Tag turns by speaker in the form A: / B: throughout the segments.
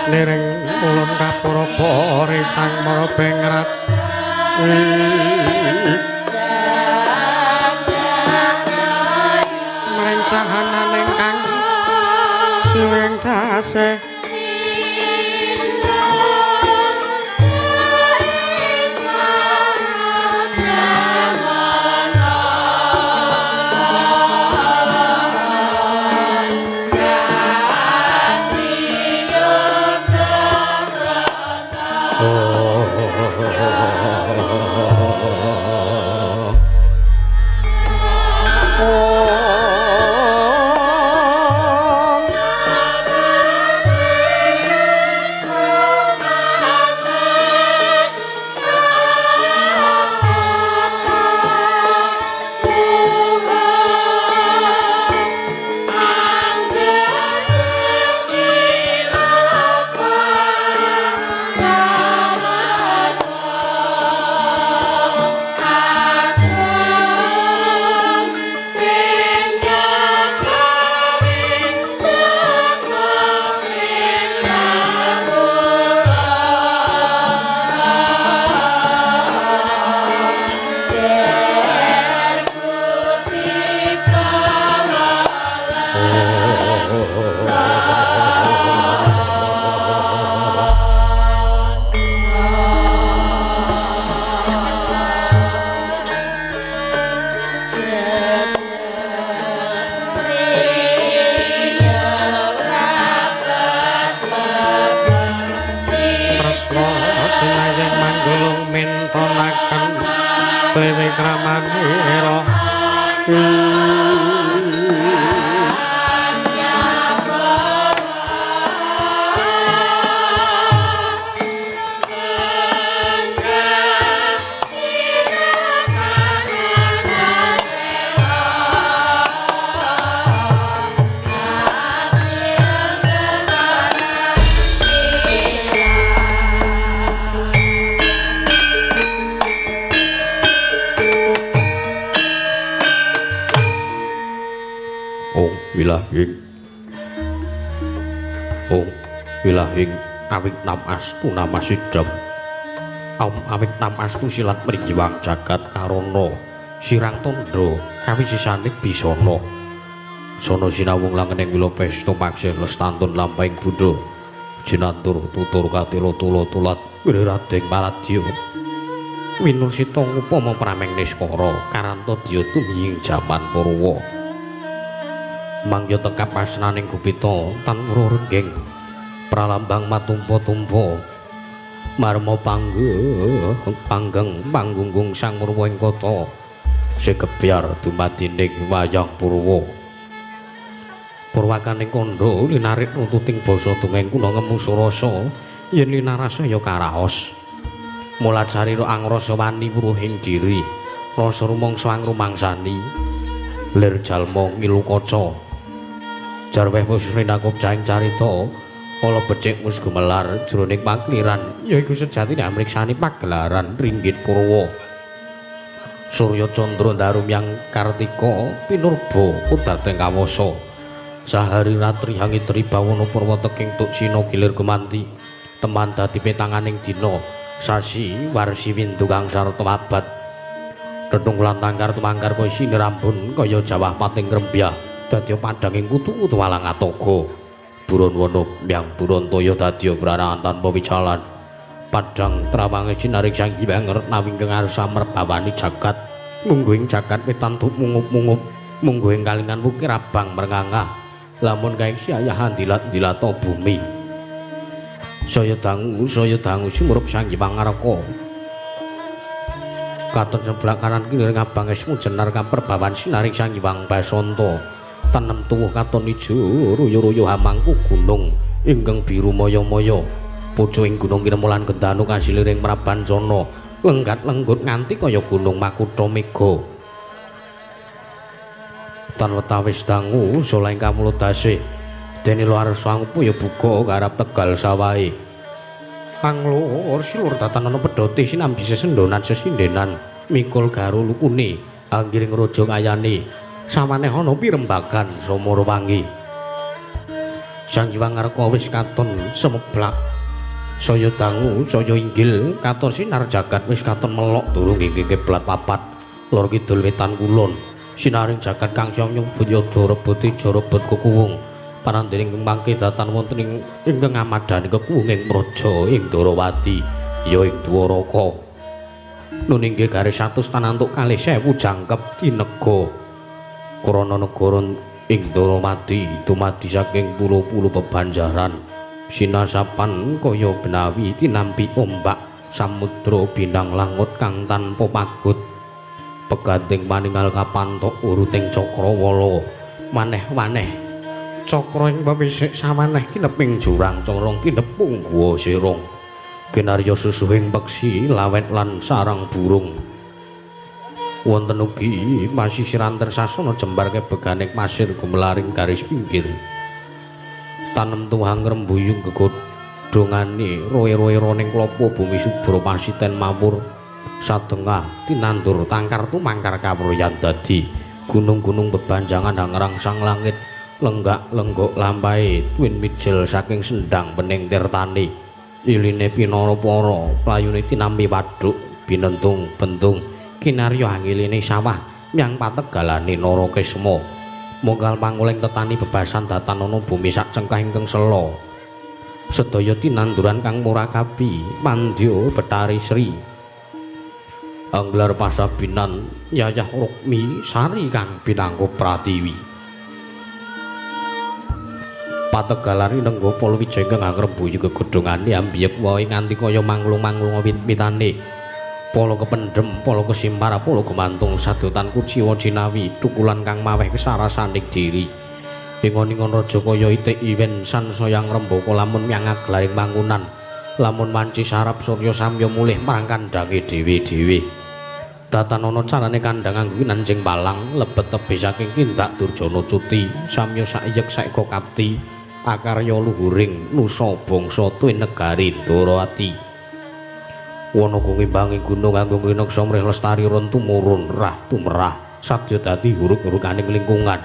A: Niring ulun kapuraba risang marabengrat. Mring sahanane kang siwing tasih Triwikramanira.
B: Wilahing Ong wilahing awik nam astu nama sidam Om awik nam astu silat mriggiwang jagat karana sirang tandha kawisisaning bisana sono sinawung langening wila pesta maksih lestantun lampahing bunda jinantur tutur katila tula tulat wiradeng paradya winusita upama prameng niskara karanta dya tumiying jaman Purwa. Mangya tekap asnaning gupita tan weruh renggeng pralambang matumpa-tumpa marma panggeng panggunggung sang murwa ing kota sekebyar dumadining wayang purwa. Purwakaning kandha linarik nututing basa dongeng kuna ngemu surasa yen linarasa ya karaos. Mula carira angrasa wani wuruhing diri rasa rumangsa angrumangsani lir jalma ngilu kaca. Jarweh wis rinakup caing carita kala becik wis gumelar jroning pakliran yaiku sejatine amriksani pagelaran ringgit purwa. Surya candra darumyang kartika pinurba kudateng kawasa sahari ratri hangitri bawana purwa teking tuksina gilir gumanti teman dadi petanganing dina sasi warsi windu kang sarta abad tetung lan tangkar tumangkar kaya sinirambun kaya jawah pating rembyah dadi padhanging kutu-kutu walang atoga buron wana myang buron toya dadi branahan tanpa wicalan padhang trawange sinarik sang hyang nawing ngarsa merbawani jagat mungguing jagat wetan mungup-mungup mungguing kalingan wukir abang merngangah lamun kaing siayahan dilat-dilata bumi saya dangu sumurup sang hyang ngaraka katon sebelah kanan kiri ngabang esmu jenar kaperbawan sinarik sang hyang basanta tanem tuwuh katon ijo ruyu-ruyu hamangku gunung ingkang biru maya-maya pucuking gunung kinemulan gendanu kasiliring prabancana lenggat-lenggut nganti kaya gunung makutha mega tan wetawis dangu saleh kamuludase dene luar sangupu ya buka garap tegal sawahe. Anglur silur datan ana pedhote sinambi sesendonan sesindenan mikul garu lukune anggiring raja kayane sawaneh ana pirembagan samara wangi. Sang Hyang Ngarka wis katon semeblak saya dangu saya inggil katon sinar jagat wis katon melok durung inggih kiblat papat lor kidul wetan kulon sinaring jagat kang samya yada rebut teja rebut kukuwung panandhering mangke datan wonten ing ingkang ngamadhani kekuwunging praja ing Dwarawati ya ing Dwaraka. Nun inggih garis 100 tanantuk kalih sewu jangkep tinega krana negara ing Dwarawati dumadi saking pulo-pulo bebanjaran sinasapan kaya benawi tinampi ombak samudra bintang langut kang tanpa pagut peganting paningal kapantok uruting cakrawala maneh-maneh cakra ing pewisik sawaneh kineping jurang corong kinepung guwa sirung kinarya susuhing peksi lawet lan sarang burung. Wonten ugi pasisiran tersasana jembar kebeganing pasir gumelaring garis pinggir tanem tuhang rembuyung gegodhongane roe-roe roning klopo bumi subur pasiten mawur sadengah tinandur tangkar tumangkar kawruyan dadi gunung-gunung bebanjangan hangrangsang langit lenggak-lenggok lampahe twin mijil saking sendang bening tirtane iline pinara para playune tinampi waduk binentung bentung kinarya angiline sawah myang pategalane Narakesma monggal panguleng tetani bebasan datan ana bumi sak cengkah ingkang sela sedaya tinanduran kang murakabi mandya Betari Sri anggelar pasabinan yayah Rukmi Sari kang pinangkup pratiwi. Pategalari nenggo Palawija ingkang angrembuyu gegodhongane ambiyek wae nganti kaya manglung-manglung wit-witane pala kependhem pala kesimpar pala gumantung sadotan kuciwa jinawi tukulan kang maweh kesarasaning diri ingon-ingon raja kaya itik iwen sansaya ngrembaka lamun myang aglaring mangunan lamun wanci sarap surya samya mulih marang kandhange dhewe-dhewe. Datan ana carane kandhang anggo nanjing palang lebet tebih saking tindak durjana cuti samya saiyek saeka kapti akarya luhuring nusa bangsa tuwin negari Dwarawati. Wana ngimbangi gunung anggo ngrineksa mrih lestari run tumurun rah tumrah sadya dadi huruk-hurukaning lingkungan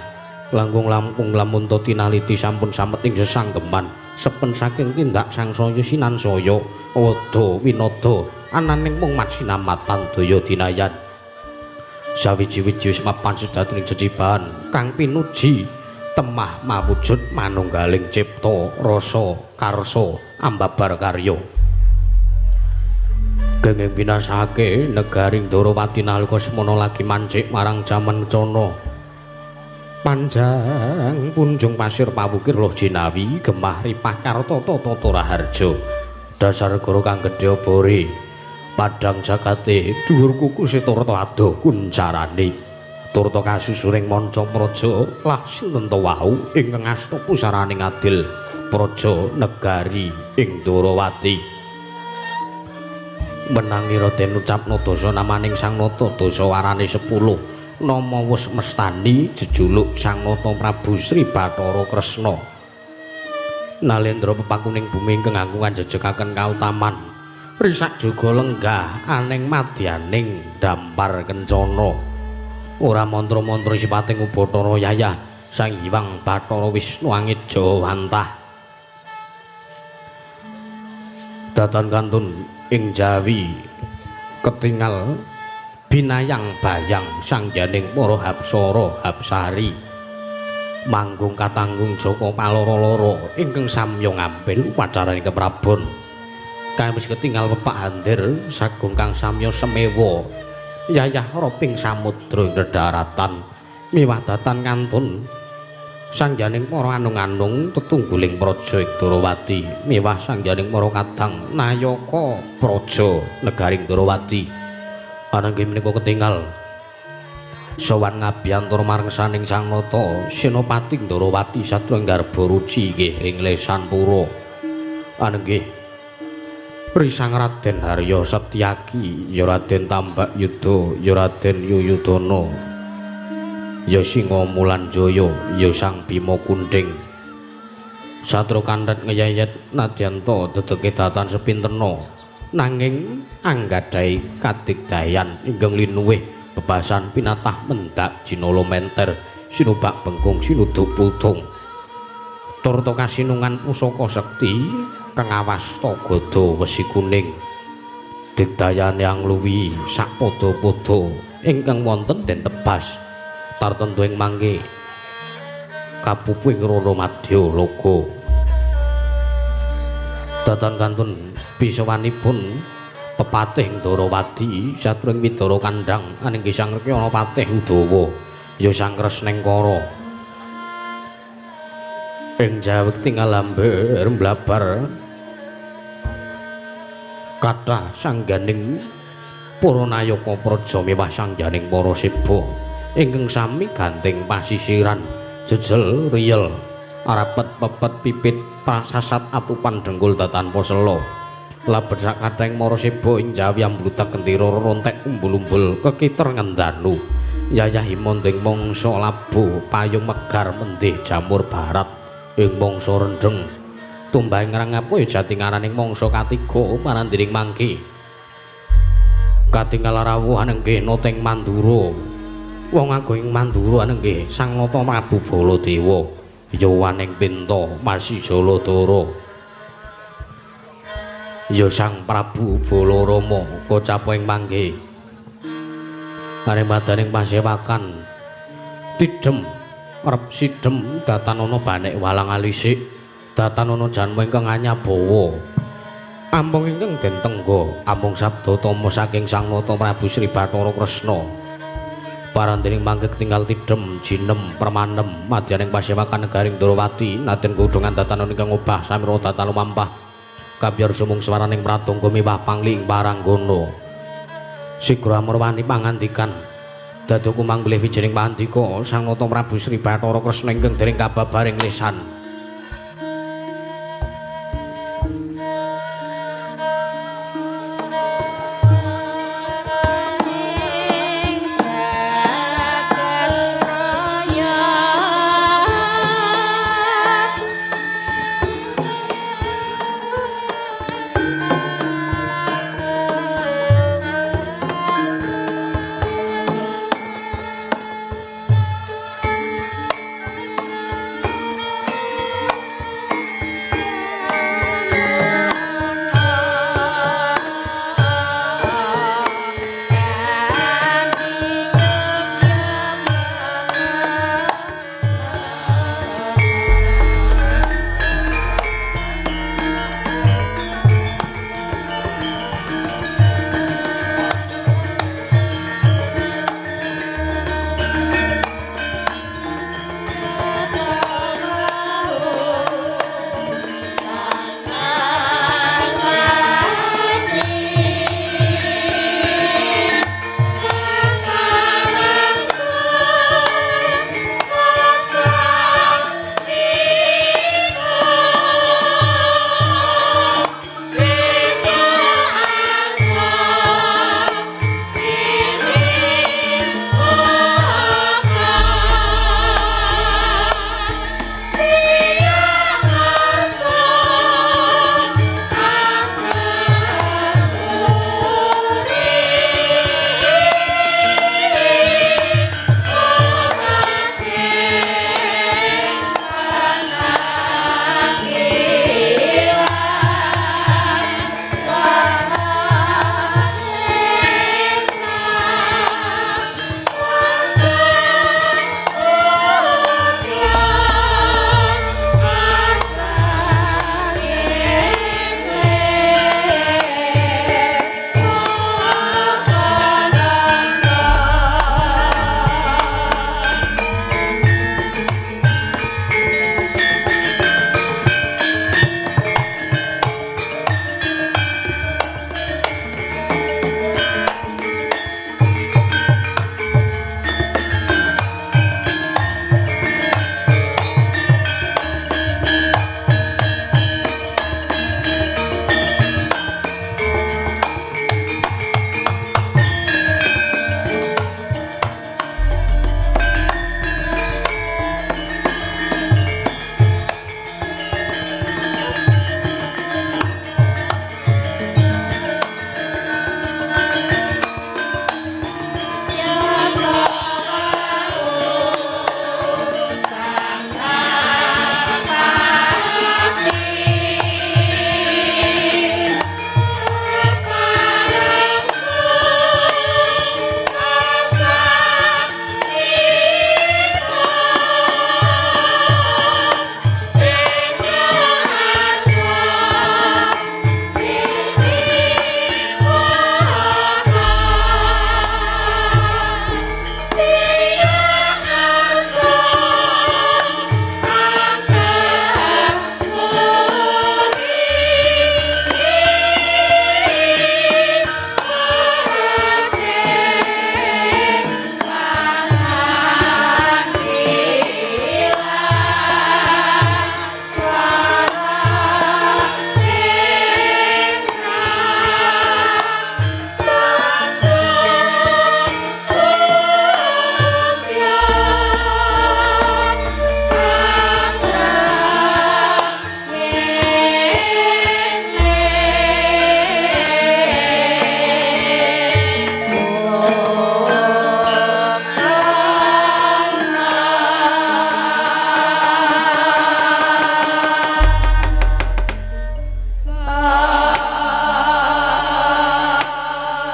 B: langkung lampung lamun to tinaliti sampun samet ing sesanggeman sepen saking tindak sangsaya sinansaya wada winada ananing mung masinamatan daya dinayan sawiji-wiji wis mapan sejatining jeciban kang pinuji temah mawujud manunggaling cipta rasa karsa ambabar karya genging binasake negaring Dwarawati nalika semana lagi mancik marang jaman cana panjang punjung pasir pawukir loh jinawi gemah ripah karta tata raharja dasar negara kang gedhe obore padhang jagate dhuwur kuku seturta adoh kuncarane turta kasusuring manca praja lah sinten to wau ingkang asta pusaraning adil praja negari ing Dwarawati. Menangi Raden ucapna dasa namaning Sang Nata dasa warane 10 nama wus mestani jejuluk Sang Nata Prabu Sri Bathara Kresna Nalendra pepakuning bumi ingkang anggungan jejegaken kautaman risak juga lenggah aning madyaning dampar kencana ora mantra-mantra sipating Ubathara yayah Sang Hyang Bathara Wisnu Angejawantah datan kantun ing Jawi ketingal binayang bayang sangyaning para hapsara hapsari manggung katanggung jaka paloro-loro ingkang samya ngampil upacaraning keprabon kang wis ketingal pepak handir sagung kang samya semewa yayah roping samudra ing daratan miwah datan kantun sangyaning para anung-anung tetungguling praja ing Dwarawati miwah sangyaning para kadang nayaka praja negaring Dwarawati. Ananging menika ketingal sowan ngabiyantara marang saning Sang Nata Senopati Dwarawati satya nggarba ruci nggih ing lesan pura. Ananging Risang Raden Harya Setyaki ya Raden Tambak Yuda ya Raden Yuyudana ya Singa Mulanjaya ya Sang Bima Kunding Satru kandhat ngeyayet nadyanta dedeke datan sepintena nanging anggadhahi kadigdayan ingkang linuwih bebasan pinatah mendak jinala menter sinubak bengkung sinuduk putung turta kasinungan pusaka sekti kang awasta gada wesi kuning digdayane angluwi sak padha-padha ingkang wonten den tebas tartemtu ing mangke kapupu ing Rana Madya Loka. Datan kantun pisawanipun pepatih Ndarawati satring Widara kandhang aninggi Sang Rekyana Patih Udawa ya Sang Kresnengkara. Ing jawekti ngalamber mblabar kathah sangganing para nayaka praja miwah sangganing para seba ingkang sami ganting pasisiran jejel riyel arapet pepet pipit prasasat atupan dengkul tanpa sela labet sak kathahing mara seba ing jawi ambludak gendera rontek umbul-umbul kekiter ngendanu yayahi monding mangsa labuh payung megar mendih jamur barat ing mangsa rendheng tumbahing ngrangap kaya jati ngaraning mangsa katiga marandring mangke katingal rawuh anenggih noteng Mandura wong agung ing Mandura anenggih Sang Nata Prabu Baladewa ya waning pinta Masi Jaladara ya Sang Prabu Balarama kocapa ing mangke areng madaning pasewakan tidhem rep sidhem datanana banek walang alisik datanana janma ingkang anyabawa amung ingkang den tengga amung sabda tama saking Sang Nata Prabu Sri Bathara Kresna. Parandening mangke tinggal tidhem jinem permanem madyaning pasewakan negaring Ndrawati naden godhongan datanan ingkang obah samira datan lumampah kabyar sumung swaraning pratangga miwah pangli ing paranggana sigra amurwani pangandikan dadi kumangbilih wijining pandika Sang Nata Prabu Sri Bathara Kresna ingkang dereng kababaring lisan.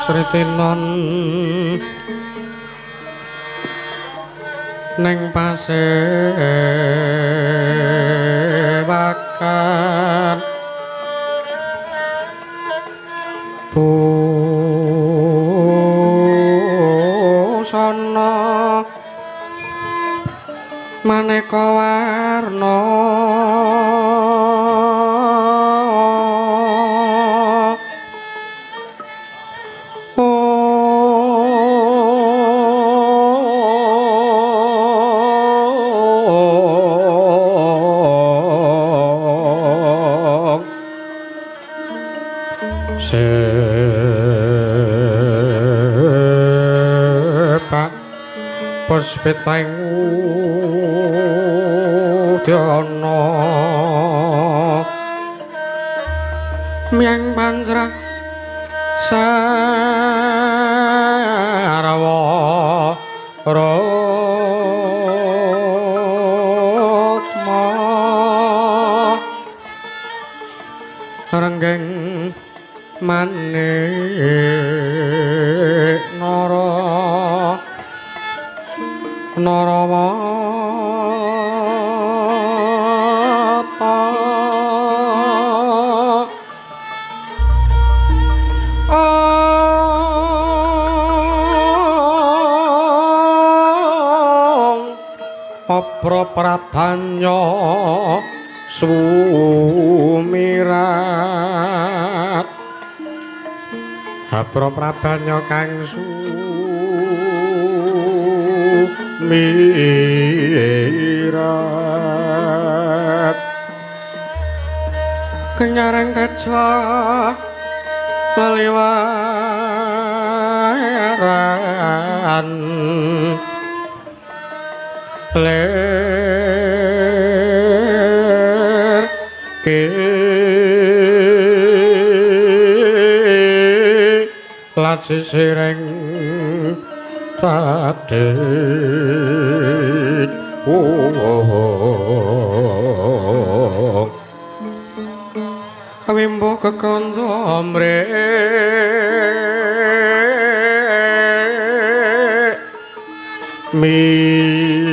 A: Sritinon ning pasewakan busana maneka warna sepak puspitaing udyana myang panjra sarwa rukma renggeng manik nara narawata ong apra prabanya sumirat Hapra prabanya kang sumirat kenyareng teja leliwaran lir laci sireng tadit wimbo kekandha mrek minggeng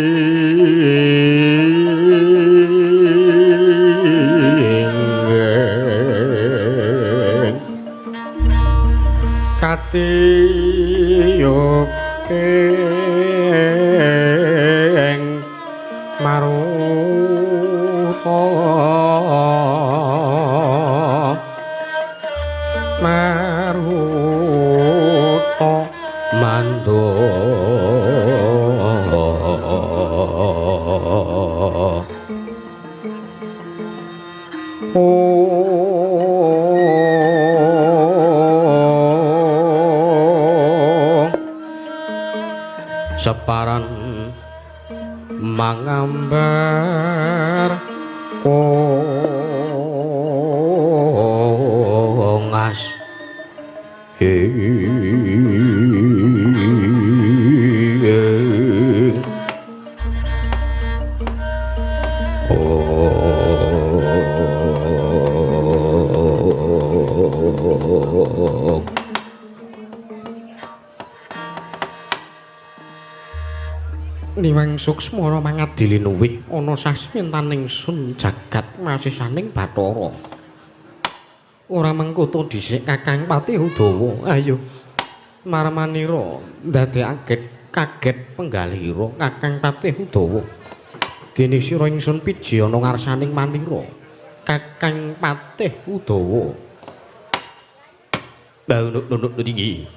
A: katiyup ing maruta maruta
B: mando separan mangambar kongas
A: Niwang suksmara mangadili luwih ana sasmintaning sun jagat masisaning Bathara. Ora mengkoto dhisik Kakang Patih Udawa. Ayo marmanira ndadekake kaget penggalihira Kakang Patih Udawa. Dene sira ingsun piji ana ngarsaning manira Kakang Patih Udawa.
B: Nunuk niki.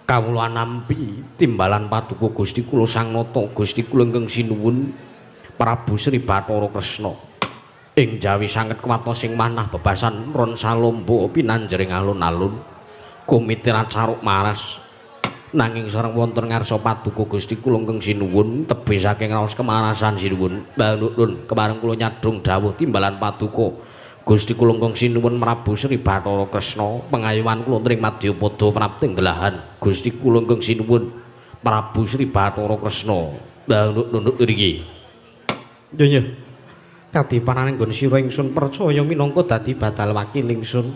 B: Kawula nampi timbalan paduka Gusti kula Sang Nata Gusti kula ingkang sinuwun Prabu Sri Bathara Kresna. Ing jawi sanget kuwatos sing manah bebasan ron salombo pinanjering alun-alun kumitiran caruk maras nanging sareng wonten ngarsa paduka Gusti kula ingkang sinuwun tebih saking raos kemarasan sinuwun. Mbah kepareng kula nyadhong dawuh timbalan paduka Gusti kula ingkang sinuwun Prabu Sri Bathara Kresna pengayuhan kula ring madyapada prapting belahan Gusti kula ingkang sinuwun Prabu Sri Bathara Kresna. Mbah nunduk mriki.
A: Yo yo. Kadiparane nggon sira ingsun percaya minangka dadi badal wakil ingsun.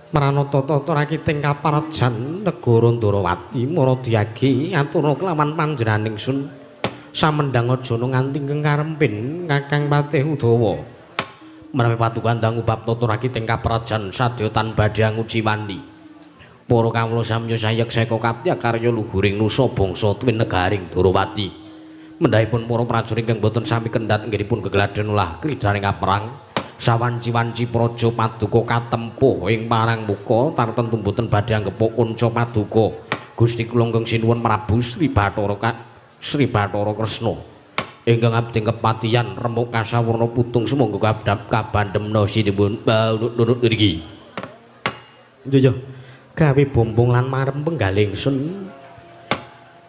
A: Pranata tata rakiting kaprajan negara Ndarawati Maradiagi aturna kelawan panjenenganing sun samendhang aja nganti karempin Kakang Patih Udawa.
B: Menawi paduka ndang ubab tata rakiting kaprajan sadya tan badhe anguciwani. Para kawula samya sayek seka kaptya karya luhuring nusa bangsa tuwin negaring Ndarawati. Mendhahipun para prajurit ingkang boten sami kendhat anggenipun gegladhen ulah kridaning kaperang. Sawanci-wanci praja paduka katempuh ing parang muka tartemtu boten badhe anggepuk kunca paduka. Gusti kula ingkang sinuwun Prabu Sri Bathara Sri Bathara Kresna ingkang abdi kepatihan remuk kasawurna putung sumangga kabdap kabandemna sinuwun nunut ngriki.
A: Iya gawe bombong lan marem penggalih ingsun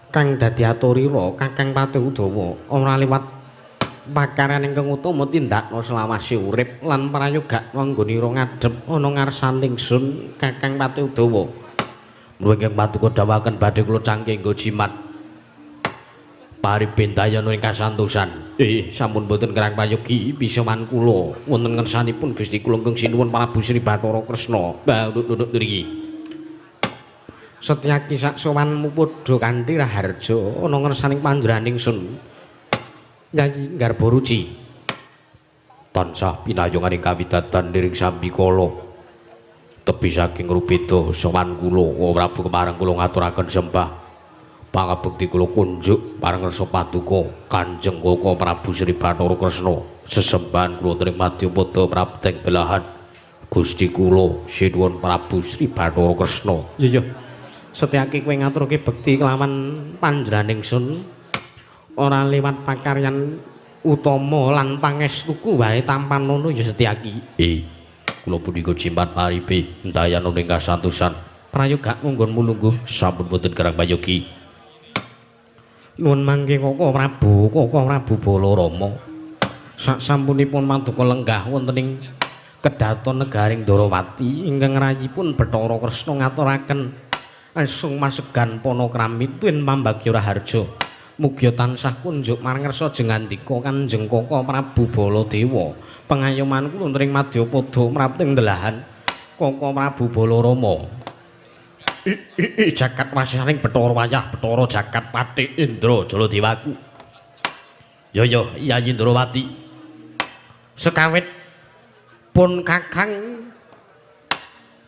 A: kang dadi aturira Kakang Patih Udawa ora liwat pakaryan ingkang utama tindakna selawase urip lan prayoga anggonira ngadhep ana ngarsaning sun Kakang Patih Udawa.
B: Menawi ingkang paduka dawuhaken badhe kula cangke nggo jimat paribendayana ing kasantosan. Sampun boten kerang prayogi pisowan kula wonten ngersanipun Gusti kula ingkang sinuwun Prabu Sri Bathara Kresna. Nunut ngriki.
A: Setyaki sak sowanmu padha kanthi raharja ana ngersaning panjenenganing sun Yayi Garbaruci.
B: Tansah pinayunganing kawidatan niring sambikala tebi saking rubeda sowan kula Prabu kemareng kula ngaturaken sembah pangabekti kula kunjuk marang ngersa paduka Kanjeng Koko Prabu Sri Bathara Kresna. Sesembahan kula tring madyapada prapteng belahan Gusti kula sinuwun Prabu Sri Bathara Kresna.
A: Iya setyaki kowe ngaturke bekti kelawan panjenenganing sun ora liwat pakaryan utama lan pangestuku wae tampanono ya Setyaki.
B: Kula punika jimat paripe ndayana ing kasantosan
A: prayoga nggonmu lungguh
B: sampun boten kerang prayogi.
A: Nuwun mangke Koko Prabu, Koko Prabu Balarama. Sak sampunipun paduka lenggah wonten ing kedhaton negaring Ndarawati ingkang rayipun Bathara Kresna ngaturaken asung masegan panakrami tuwin pambagya raharja. Mugia tansah kunjuk marang ngersa jengandika Kanjeng Koko Prabu Baladewa. Pengayoman kula ring madyapada mrapting delahan Koko Prabu Balarama.
B: Jagat wasisaning Bathara wayah Bathara jagat Patih Indra Jaladewaku. Ya ya Yayi Ndrawati. Sekawit pun Kakang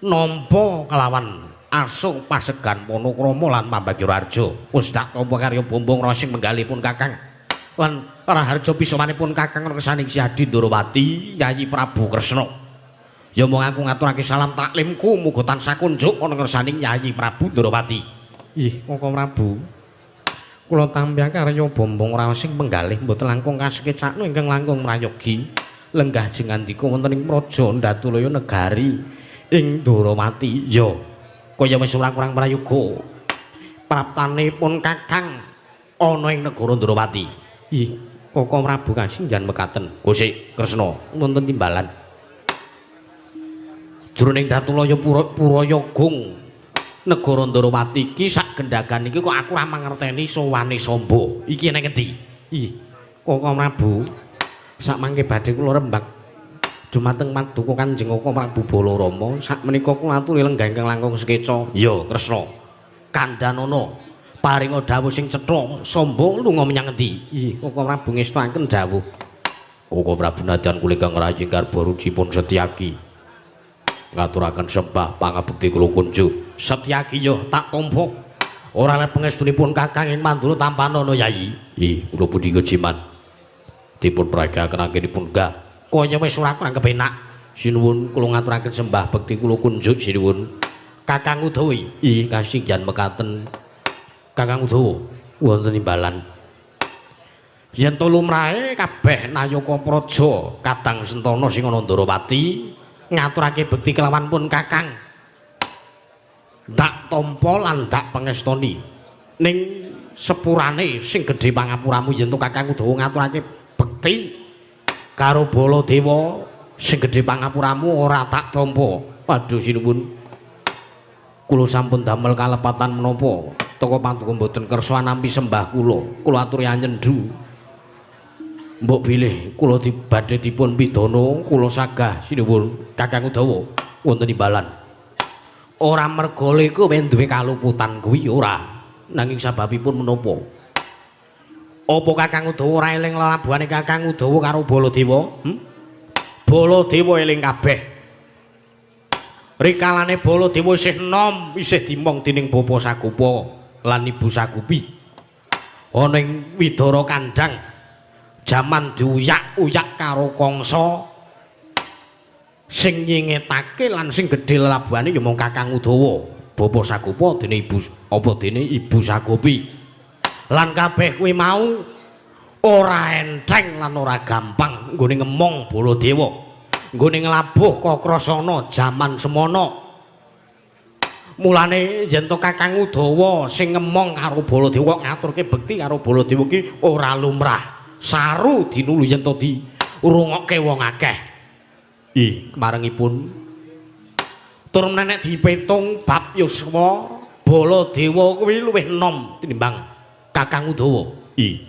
B: nampa kelawan asung pasegan panakrama lan pambagya raharja. Wis tak tampa karya bombong rasing penggalihipun Kakang lan raharja pisawanipun Kakang ngersaning Si Adi Ndrawati Yayi Prabu Kresna. Ya mung aku ngaturake salam taklimku muga tansah kunjuk ana ngersaning Yayi Prabu Ndrawati.
A: Ih Koko Prabu, kula tampi karya bombong raosing penggalih mboten langkung kasekecakno ingkang langkung prayogi lenggah jengandika wonten ing praja Ndatulaya negari ing Ndrawati.
B: Ya kaya wis ora kurang prayoga praptanipun Kakang ana ing negara Ndrawati.
A: Ih Koko Prabu kasinggihan mekaten.
B: Gusti Kresna
A: wonten timbalan
B: jroning Datulaya Puraya Gung negara Ndrawati iki sak gendhagan iki kok aku ora mangerteni sowane Samba. Iki nang ngendi?
A: Ih Koko Prabu, sak mangke badhe kula rembak dumateng paduka Kanjeng Koko Prabu Balarama. Sak menika kula aturi lenggah ingkang langkung sekeca.
B: Ya Kresna, kandhanono paringa dawuh sing cetha. Samba lunga menyang ngendi?
A: Ih Koko Prabu ngestuaken dawuh.
B: Koko Prabu nadyan kula ingkang rayi Garbaruci pun Setyaki ngaturaken sembah pangabekti kula kunjuk. Setyaki yo tak tampa ora lep pangestunipun Kakang ing Mandura tampanono Yayi. Kula punika jimat dipun prayogakaken anggenipun gah kaya wis ora kurang kepenak. Sinuwun kula ngaturaken sembah bekti kula kunjuk sinuwun Kakang Udawa. Kasinggihan mekaten Kakang Udawa wonten imbalan. Yen to lumrahe kabeh nayaka praja kadang sentana sing ana Ndrawati ngaturake bekti kelawan pun Kakang tak tampa lan tak pangestoni ning sepurane sing gedhe pangapuramu yen to Kakang Udawa ngaturake bekti karo Baladewa sing gedhe pangapuramu ora tak tampa. Waduh sinuwun kula sampun damel kalepatan menapa toko paduka mboten kersa nampi sembah kula. Kula aturi anyendu mbok bilih kula badhe dipun pidana kula sagah sinuwun Kakang Udawa wonten imbalan.
A: Ora merga iku kowe duwe kaluputan kuwi ora. Nanging sababipun menapa? Apa Kakang Udawa ora eling lelabuhane Kakang Udawa karo Baladewa? Baladewa eling kabeh. Rikalane Baladewa isih enom, isih dimong dening Bapa Sagopa lan Ibu Sagopi. Ana ing Widara Kandhang, jaman diuyak-uyak karo Kangsa sing nyingetake lan sing gedhe lelabuhane ya mung Kakang Udawa, Bapa Sagopa dene Ibu apa dene Ibu Sagopi. Lan kabeh kuwi mau ora enteng lan ora gampang nggone ngemong Baladewa, nggone nglabuh Kakrasana jaman semono. Mulane yen to Kakang Udawa sing ngemong karo Baladewa ngaturke bekti karo Baladewa ki ora lumrah. Saru dinulu yen to dirungokke wong akeh. Ih, kemarengipun tur menek dipetung bab yuswa Baladewa kuwi luwih enom tinimbang Kakang Udawa. Ih.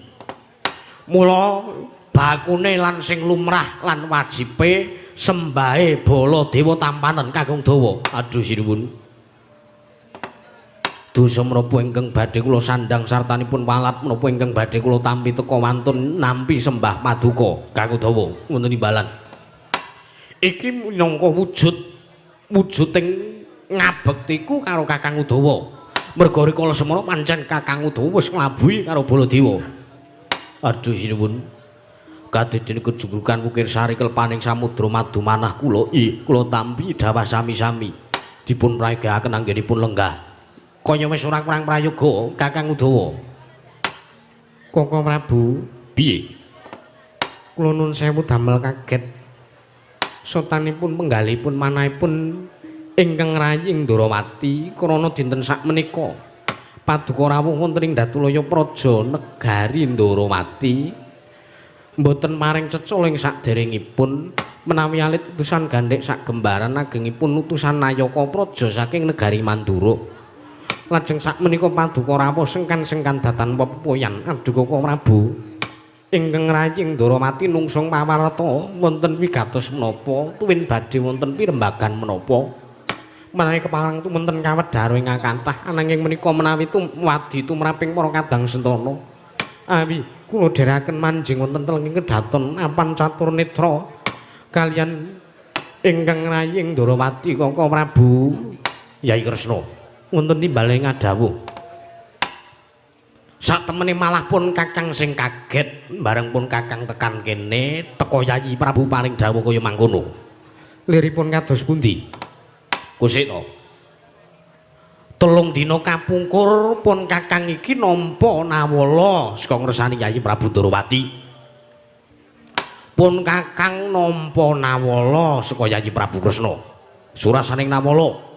A: Mula bakune lan sing lumrah lan wajibe sembahe Baladewa tampanen Kakang Udawa. Aduh sinuwun. Dosa menapa ingkang badhe kula sandhang sartanipun walat menapa ingkang badhe kula tampi teka wantun nampi sembah paduka Kakang Udawa wonten imbalan. Iki minangka wujud wujuding ngabektiku karo Kakang Udawa. Merga rikala semono pancen Kakang Udawa wis nglabuhi karo Baladewa. Aduh sinuwun. Kadidene kejugrugan Wukir Sari kelpaning samudra madu manah kula kula tampi dhawah sami-sami dipun prayogaaken anggenipun lenggah. Kaya wis ora kurang prayoga Kakang Udawa.
B: Koko Prabu,
A: piye?
B: Kula nun sewu damel kaget. Sotanipun penggalipun manahipun ingkang rayi ing Ndorowati krana dinten sakmenika paduka rawuh wonten ing Datulaya Praja negari Ndorowati mboten paring cecul ing saderengipun menawi alit utusan gandhek sagembaran agengipun utusan Nayaka Praja saking negari Mandura. Lajeng sakmenika paduka rawuh sengkan-sengkan datan pepoyan. Aduh Koko Prabu, ingkang rayi ing Ndorowati nungsung pawarta wonten wigatos menapa tuwin badhe wonten pirembagan menapa menawi kepareng tuminten kawedhar ing kathah ananging menika menawi tumwadi tumraping para kadang sentana awi kula dherekaken manjing wonten telenging kedaton apan catur netra kalian ingkang rayi ing Ndorowati Koko Prabu
A: Yai Kresna wonten timbale ngadhawuh. Sak temene malah pun Kakang sing kaget bareng pun Kakang tekan kene teka Yayi Prabu paring dawuh kaya mangkono.
B: Liripun kados pundi?
A: Kusik to. 3 dina kapungkur pun Kakang iki nampa nawala saka ngresani Yayi Prabu Ndorowati. Pun Kakang nampa nawala saka Yayi Prabu Kresna. Surasaning nawala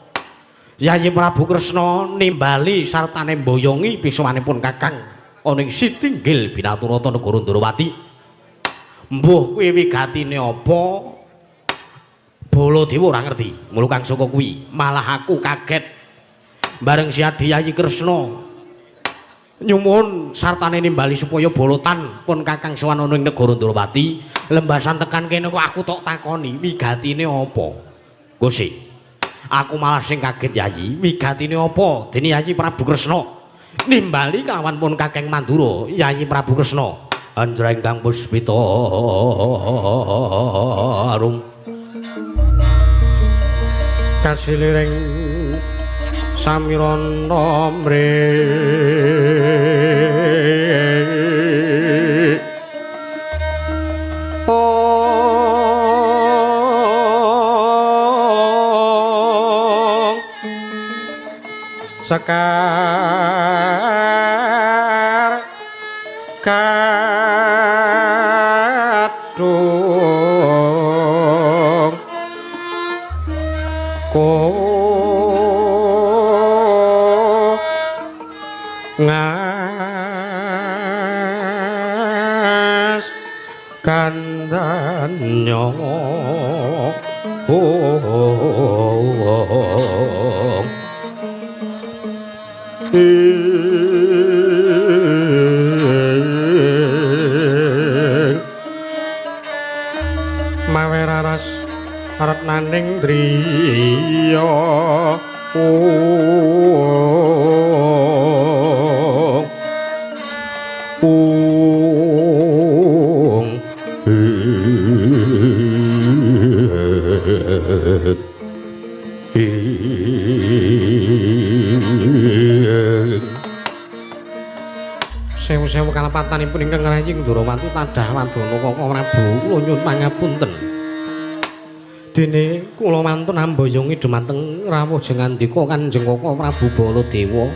A: Yayi Prabu Kresna nimbali sartane mboyongi pisowanipun Kakang ana ing sitinggil Binaturata negara Ndorowati. Mbuh kuwi wigatine apa? Baladewa ora ngerti. Mula Kang Saka kuwi malah aku kaget bareng si Adi Yayi Kresna nyuwun sartane nimbali supaya bolotan pun Kakang sowan ana ing negara Ndorowati. Lembasan tekan kene kok aku tok takoni wigatine apa? Gusti, aku malah sing kaget Yayi, wigatine apa? Dene Yayi Prabu Kresna nimbali kawan pun Kakang Mandura Yayi Prabu Kresna. Anjreng Kang Puspita Arum
B: kasiliring samirana mre sekar kadung ko ngas kandhanyo mawe raras retnaning driya
A: Ung Sewu-sewu kalepatanipun ingkang ngraying Ndorowati tadah wadana Kaka Prabu kula nyuwun pangapunten. Dene kula wantun amboyongi dumateng rawuh jengandika Kanjeng Kaka Prabu Baladewa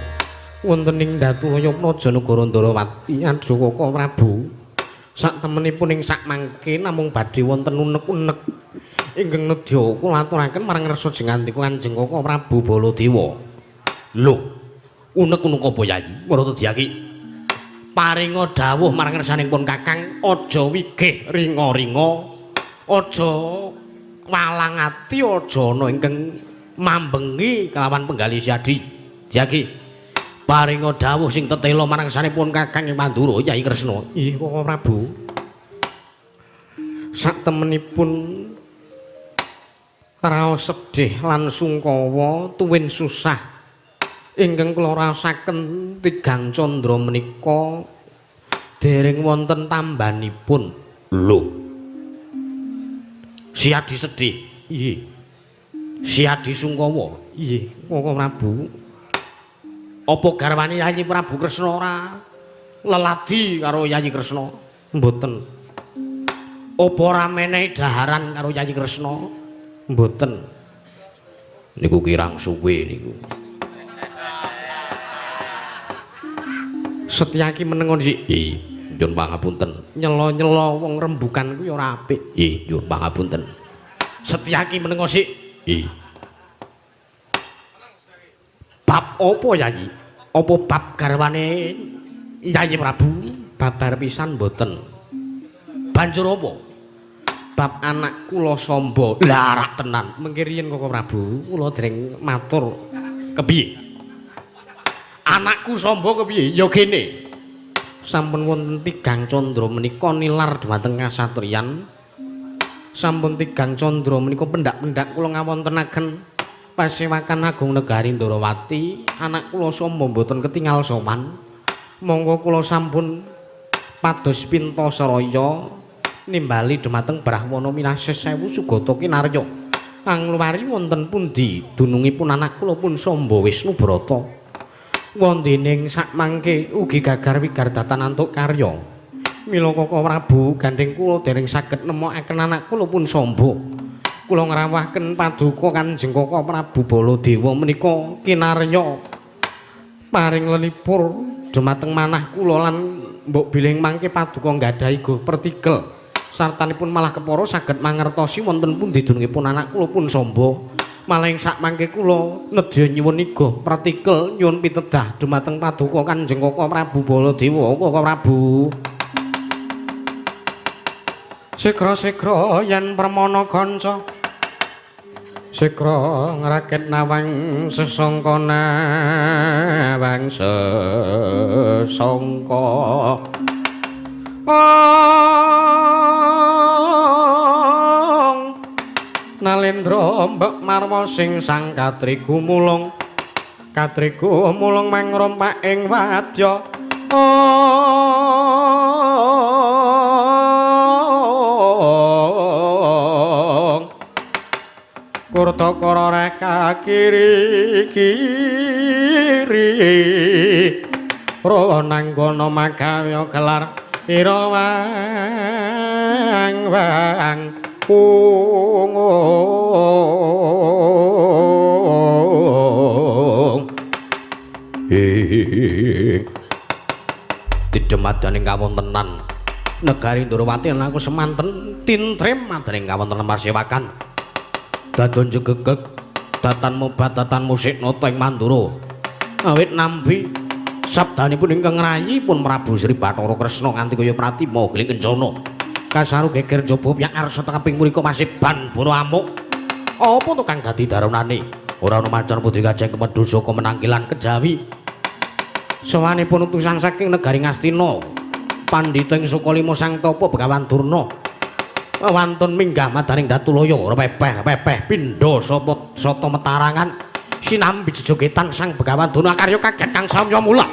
A: wonten ing Datulaya Praja Negara Ndorowati. Aduh Kaka Prabu, sak temenipun ing sak mangke namung badhe wonten unek-unek ingkang nedya kula aturaken marang resa jengandika Kanjeng Kaka Prabu Baladewa. Lho, unek-unek apa Yayi? Marata Dyaki. Paringa dawuh marang ngersanipun Kakang, aja wigih ringa-ringa, aja walang ati, aja ana ingkang mambengi kelawan penggalih Siadi. Dyaki, paringa dawuh sing tetela marang ngersanipun Kakang ing Mandura Yayi Kresna. Ih, Kaka Prabu. Sak temenipun raos sedih lan sungkawa tuwin susah ingkang kula raosaken tigang candra menika dereng wonten tambanipun. Lho. Siadi sedih. Nggih. Siadi sungkawa. Nggih, Kaka Prabu. Apa garwane Yayi Prabu Kresna ora leladi karo Yayi Kresna? Mboten. Apa ora menehi daharan karo Yayi Kresna? Mboten. Niku kirang suwe niku. Setyaki menengo sik. Nggih, nyuwun pangapunten. Nyela-nyela wong rembukan kuwi ora apik. Nggih, nyuwun pangapunten. Setyaki menengo sik. Nggih. Bab apa Yayi? Apa bab garwane Yayi Prabu? Babar pisan mboten. Banjur apa? Bab anak kula Samba. Lah rak tenan. Mengke riyen Kaka Prabu, kula dereng matur. Kepiye? Anakku Samba kepiye? Ya kene. Sampun wonten tigang candra menika nilar dhumateng kasatriyan. Sampun tigang candra menika pendak-pendak kula ngawontenaken pasewakan agung negari Ndorowati. Anak kula Samba mboten ketingal sowan. Monggo kula sampun pados pinta saraya nimbali dhumateng Brahwana Minases Sewu Sugata Kinarya. Angluwari wonten pundi dunungipun anak kula pun Samba Wisnu Brata. Wondening sak mangke ugi gagar wigardatan antuk karya. Mila Kaka Prabu gandheng kula dereng saged nemokaken anak kula pun Samba. Kula ngrawuhaken paduka Kanjeng Kaka Prabu Baladewa menika kinarya paring lelipur dumateng manah kula lan mbok bilih mangke paduka nggadahi go pertigel sartanipun malah kepara saged mangertosi wonten pundi dunungipun anak kula pun Samba. Malah ing sak mangke kula nedya nyuwun iga pratikel nyuwun pitedah dumateng paduka Kanjeng Kaka Prabu Baladewa. Kaka Prabu. Sigra-sigra yen permana kanca sigra ngrakit nawang sesangka nawang sesangka. Nalendra mbek marwa sing sang katrigu mulung katrigu mulung mangrompak ing wadya. Kurtakara reka kiri kiri ronanggana magawe gelar ira wang wang ung. Didemadaning kawontenan negari Ndorowati lan aku semanten tintrem madaning kawontenan pasewakan. Dadon jegegeg datan mobat datan musik nata ing Mandura. Awit nampi sabdanipun ingkang ngrayi pun Prabu Sri Bathara Kresna nganti kaya pratima geling kencana. Kasaru geger njaba piyak arsa tekaping mriko masiban bono amuk. Apa to kang dadi daronane? Ora ana macan putri kajeng kemedhu saka menangkilan kejawi. Sowanipun utusan saking negari Ngastina. Pandhita ing Sukalima Sang Tapa Begawan Durna. Wantun minggah madaning Datulaya ora pepeh-pepeh pindha sapa sata metarangan. Sinambi jejogetan Sang Begawan Durna karya kaget kang samya mula.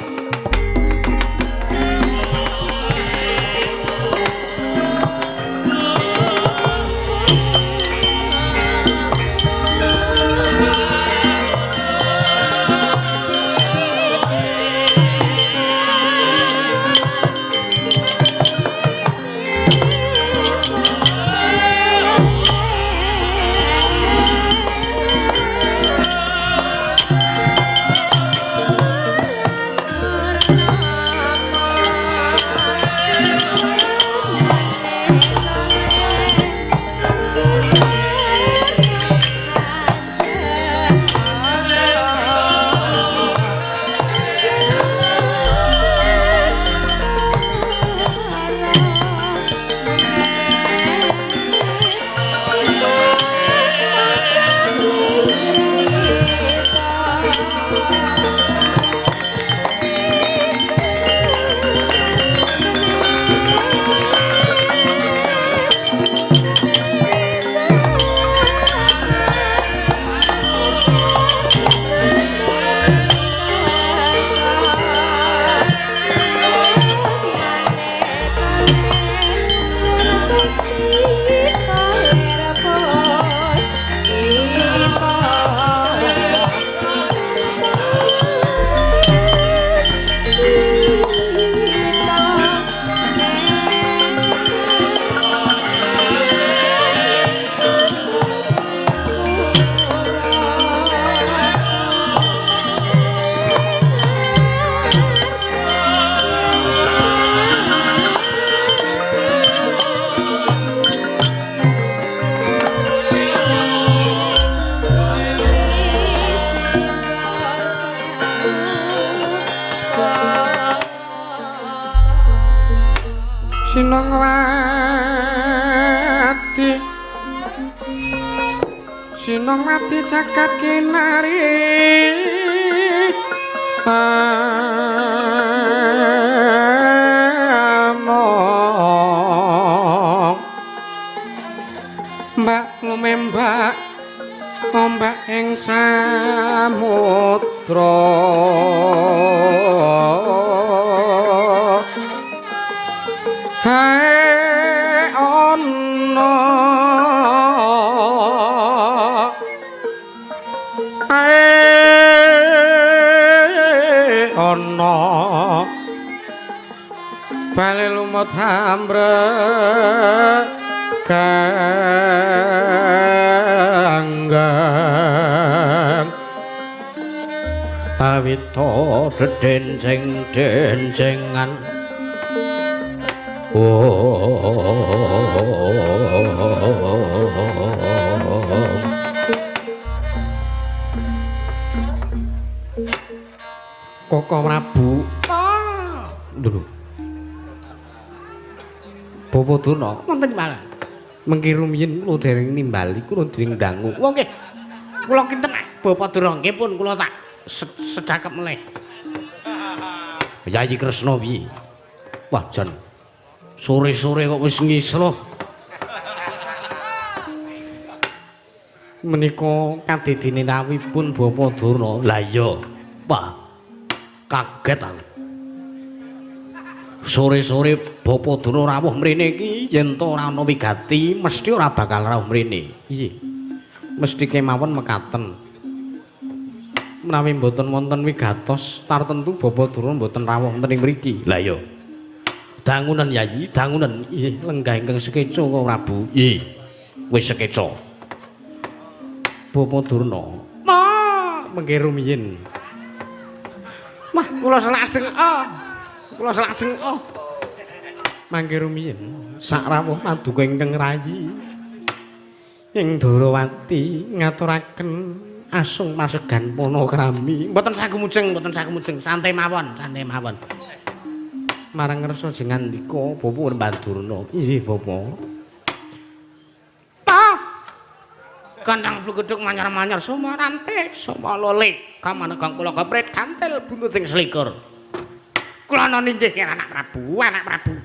A: Sinongwati jagat kinari among mbak lumembak ombak ing samudra hae ana ana bali lumut hambre ganggang awita dedenceng-dencengan Koko Prabu. Ah, lho. Bapak Durna wonten mana? Mengki rumiyin kula dereng nimbali, kula dereng dangu. Wong nggih. Kula kinten Bapak Durna nggih pun kula tak sedhakep melih. Yayi Kresna piye? Wah jan. Sore-sore kok wis ngisruh. Menika kadidine rawuhipun Bapak Durna. Lah iya. Wah. Kaget aku. Sore-sore Bapak Durna rawuh mrene iki yen to ora ana wigati mesti ora bakal rawuh mrene. Iya. Mesti kemawon mekaten. Menawi mboten wonten wigatos tartentu Bapak Durna mboten rawuh wonten ing mriki. Lah iya. Dangunen Yayi, dangunen. Nggih, lenggah ingkang sekeca kok Prabu. Nggih. Wis sekeca. Bapak Durna. Ma, mengke rumiyin. Wah, kula selajeng oh. Kula selajeng oh. Mangke rumiyin sak rawuh paduka ingkang rayi ing Darawati ngaturaken asung pasegan panakrami. Mboten sakumujeng, mboten sakumujeng, santai mawon, santai mawon. Marang ngersa jengandika Bapak Mbadurna. Inggih, Bapak. Ta. Kandang blugedhug manyar-manyar sumarante sumalole kamanegong kula kepret kantil bunuting selikur. Kula ninggih anak Prabu, anak Prabu.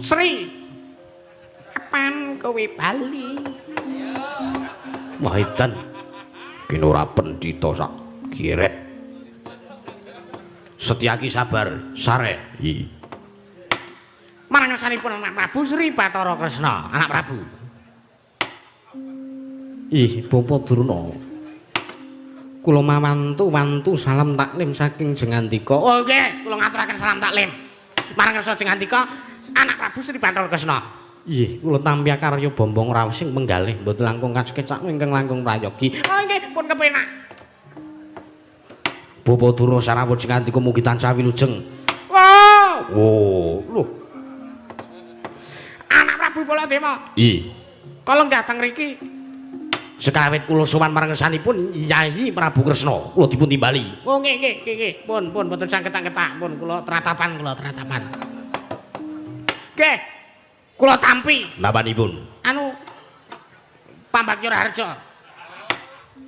A: Sri. Kapan kowe bali? Wah, edan.
B: Kene ora pendhita sak kiret. Setyaki sabar, sare. I.
A: Marang ngersanipun anak Prabu Sri Bathara Kresna, anak Prabu.
B: Ih, Bapak Durna. Kula mawantu-wantu salam taklim saking Jengandika.
A: Oh nggih, kula ngaturaken salam taklim. Marang ngersa Jengandika, anak Prabu Sri Bathara Kresna.
B: Nggih, kula tampi karya Bombong Raosing menggalih mboten langkung kasekecak ingkang langkung prayogi.
A: Oh nggih, pun kepenak.
B: Bapak Durna sarawuh Jengandika mugi tansah wilujeng.
A: Wow.
B: Oh, lho.
A: Anak Prabu Baladewa.
B: Ih.
A: Kala lenggah teng mriki.
B: Sekawit kula sowan marang ngersanipun Yayi Prabu Kresna, kula dipun timbali.
A: Oh nggih nggih nggih nggih. Pun pun mboten sangketak-ketak, pun kula tratapan kula tratapan. Nggih. Kula tampi.
B: Napanipun?
A: Anu Pambakya Raharja.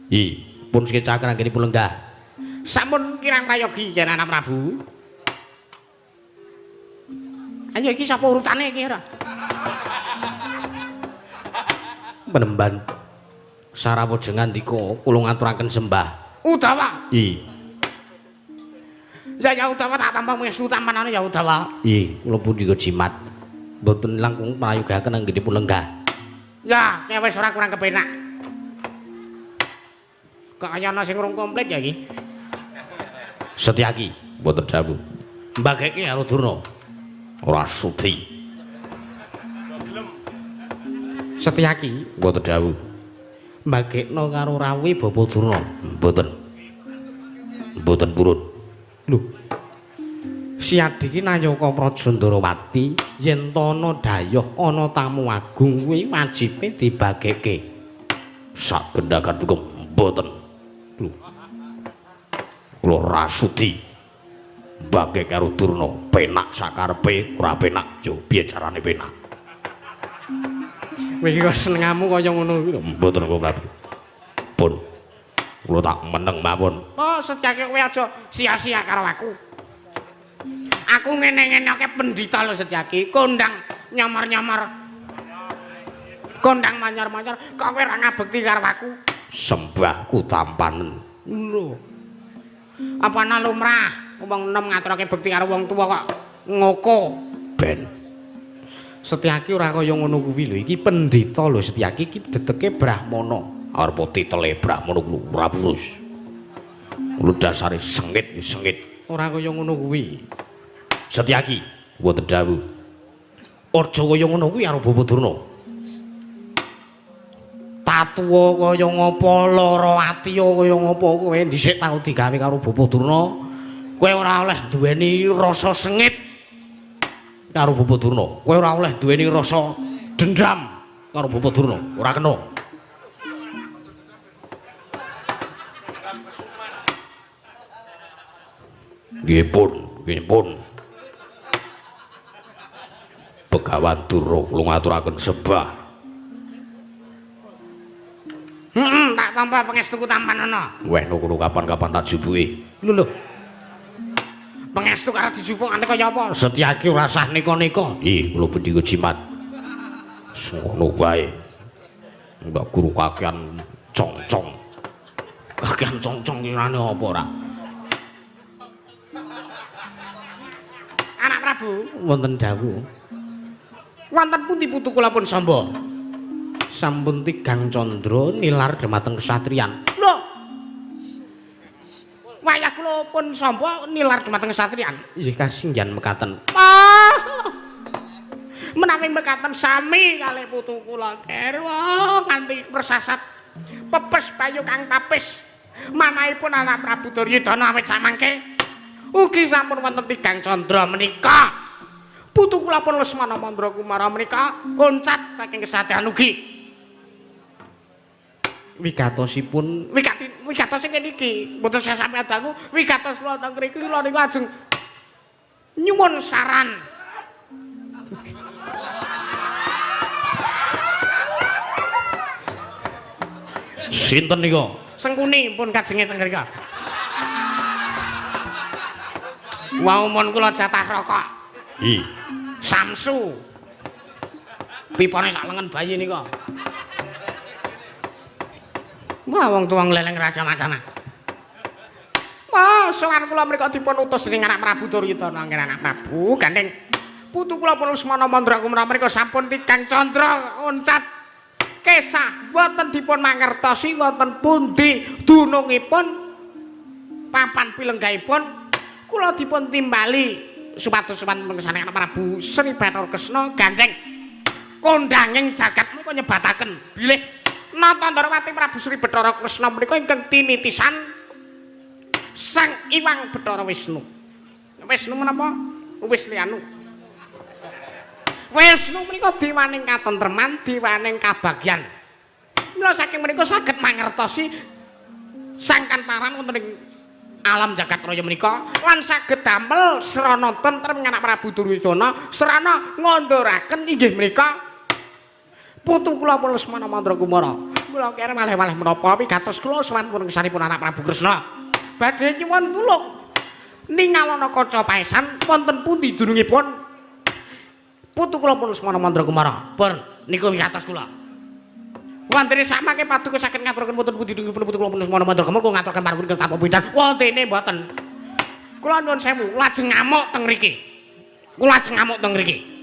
B: Ih, pun sekecaken anggenipun lenggah.
A: Sampun kirang prayogi yen anak Prabu. Ayo iki sapa urutane iki ora?
B: Penemban sarawuh Jengandika kula ngaturaken sembah.
A: Udawa.
B: Ih.
A: Ya ya Udawa tak tampa pangestu tampanane ya Udawa.
B: Ih, kula pundi jimat. Mboten langkung prayogaken anggenipun lenggah.
A: Ya, kaya wis ora kurang kepenak. Kok kaya ana sing rung komplit ya iki?
B: Setyaki mboten dawuh. Mbageke karo Durna. Ora sudi.
A: Setyaki
B: mboten dawuh. Mbagekno karo rawuhe Bapak Durna. Mboten. Mboten purun.
A: Lho.
B: Siadi iki nayaka Praja Ndarawati yen tana dayoh ana tamu agung kuwi wajibe dibageke. Sak gendhakan dukem mboten. Lho. Kula ora sudi. Mbagek karo Durna penak sakarepe ora penak yo piye carane penak.
A: Kowe iki kok senengamu kaya ngono kuwi lho.
B: Mboten kok Prabu. Pun kula tak meneng mawon.
A: Oh, Setyaki kowe aja sia-sia karo aku. Aku ngene-ngene akeh pendhita lho Setyaki, kondang nyamar-nyamar. Kondang manyor-manyor, kok kowe ora ngabekti karo aku?
B: Sembahku tampanen.
A: Lho. Apa ana lumrah wong enom ngaturake bekti karo wong tuwa kok ngoko?
B: Ben. Setyaki ora kaya ngono kuwi lho, iki pendhita lho Setyaki iki dedeke brahmana. Arep titele brahmana kuwi ora purus. Kuwi dasare sengit sengit.
A: Ora kaya ngono kuwi.
B: Setyaki mboten dawuh. Aja kaya ngono kuwi karo Bapak Durna. Tatuwa kaya ngapa, lara ati kaya ngapa kowe dhisik tau digawe karo Bapak Durna. Kowe ora oleh duweni rasa sengit karo Bapak Durna. Kowe ora oleh duweni rasa dendam karo Bapak Durna. Ora kena. Nggih pun, nggih pun. Begawan Durna kula ngaturaken sembah.
A: Heeh, tak tampa pangestuku tampanana.
B: Weh kono kapan-kapan tak jupuke.
A: Lho lho. Pangestu karo dijupuk nganti kaya apa?
B: Setyaki ora sah neka-neka. Ih, kula bendika jimat. Ngono wae. Mbak guru kakean congcong. Kakean congcong kirane apa ora?
A: Anak Prabu,
B: wonten dawuh.
A: Wonten pundi putu kula pun samba?
B: Sampun tigang candra nilar dhumateng kesatriyan.
A: Lho. Wayah kula pun samba nilar dhumateng kesatriyan.
B: Nggih kasinggihan mekaten.
A: Ah. Menawi mekaten sami kalih putu kula garwa nganti persasat pepes bayu kang tapis. Manahipun anak Prabu Duryudana awit samangke ugi sampun wonten tigang candra menika. Putu kula pun Lesmana Mandra Kumara menika loncat saking kesatriyan ugi.
B: Wigatosipun
A: wigatos sing niki mboten sami dangu wigatos kula teng mriki kula niku ajeng nyuwun saran.
B: Sinten nika?
A: Sengkuni pun kajenge teng mriki. Wau mun kula jatah rokok.
B: Hi.
A: Samsu. Pipane sak lengen bayi nika. Wah, wong tuwa ngleleng rasa macana. Wah, sowan kula mriku dipun utus dening anak Prabu Duryudana nggih anak Prabu gandeng putu kula pun Lesmana Mandra Kumara mriku sampun tigang candra oncat kesah wonten dipun mangertosi wonten pundi dunungipun papan pilenggahipun kula dipun timbali supados sowan mengesane anak Prabu Sri Bathara Kresna gandeng kondanging jagat menika nyebataken bilih Nata Ndarawati Prabu Sri Bathara Kresna menika ingkang tinitisan Sang Iwang Bathara Wisnu. Wisnu menapa? Wis liyanu. Wisnu menika diwaning katentreman, diwaning kabagyan. Mila saking menika saged mangertosi sangkan paran wonten ing alam jagat raya menika lan saged damel srana tentrem anak Prabu Duryudana, srana ngandharaken inggih menika putu kula pun Lesmana Mandra Kumara. Mula kere malih-malih menapa wigatos kula sowan pun ngersanipun anak Prabu Kresna. Badhe nyuwun tulung ningalana kaca paesan wonten pundi dunungipun putu kula pun Lesmana Mandra Kumara. Pun niku wigatos kula. Wontene samangke paduka saged ngaturaken wonten pundi dunungipun putu kula pun Lesmana Mandra Kumara, kula ngaturaken panuwun ingkang tanpa pindan. Wontene mboten. Kula nyuwun sewu, lajeng ngamuk teng mriki. Kula lajeng ngamuk teng mriki.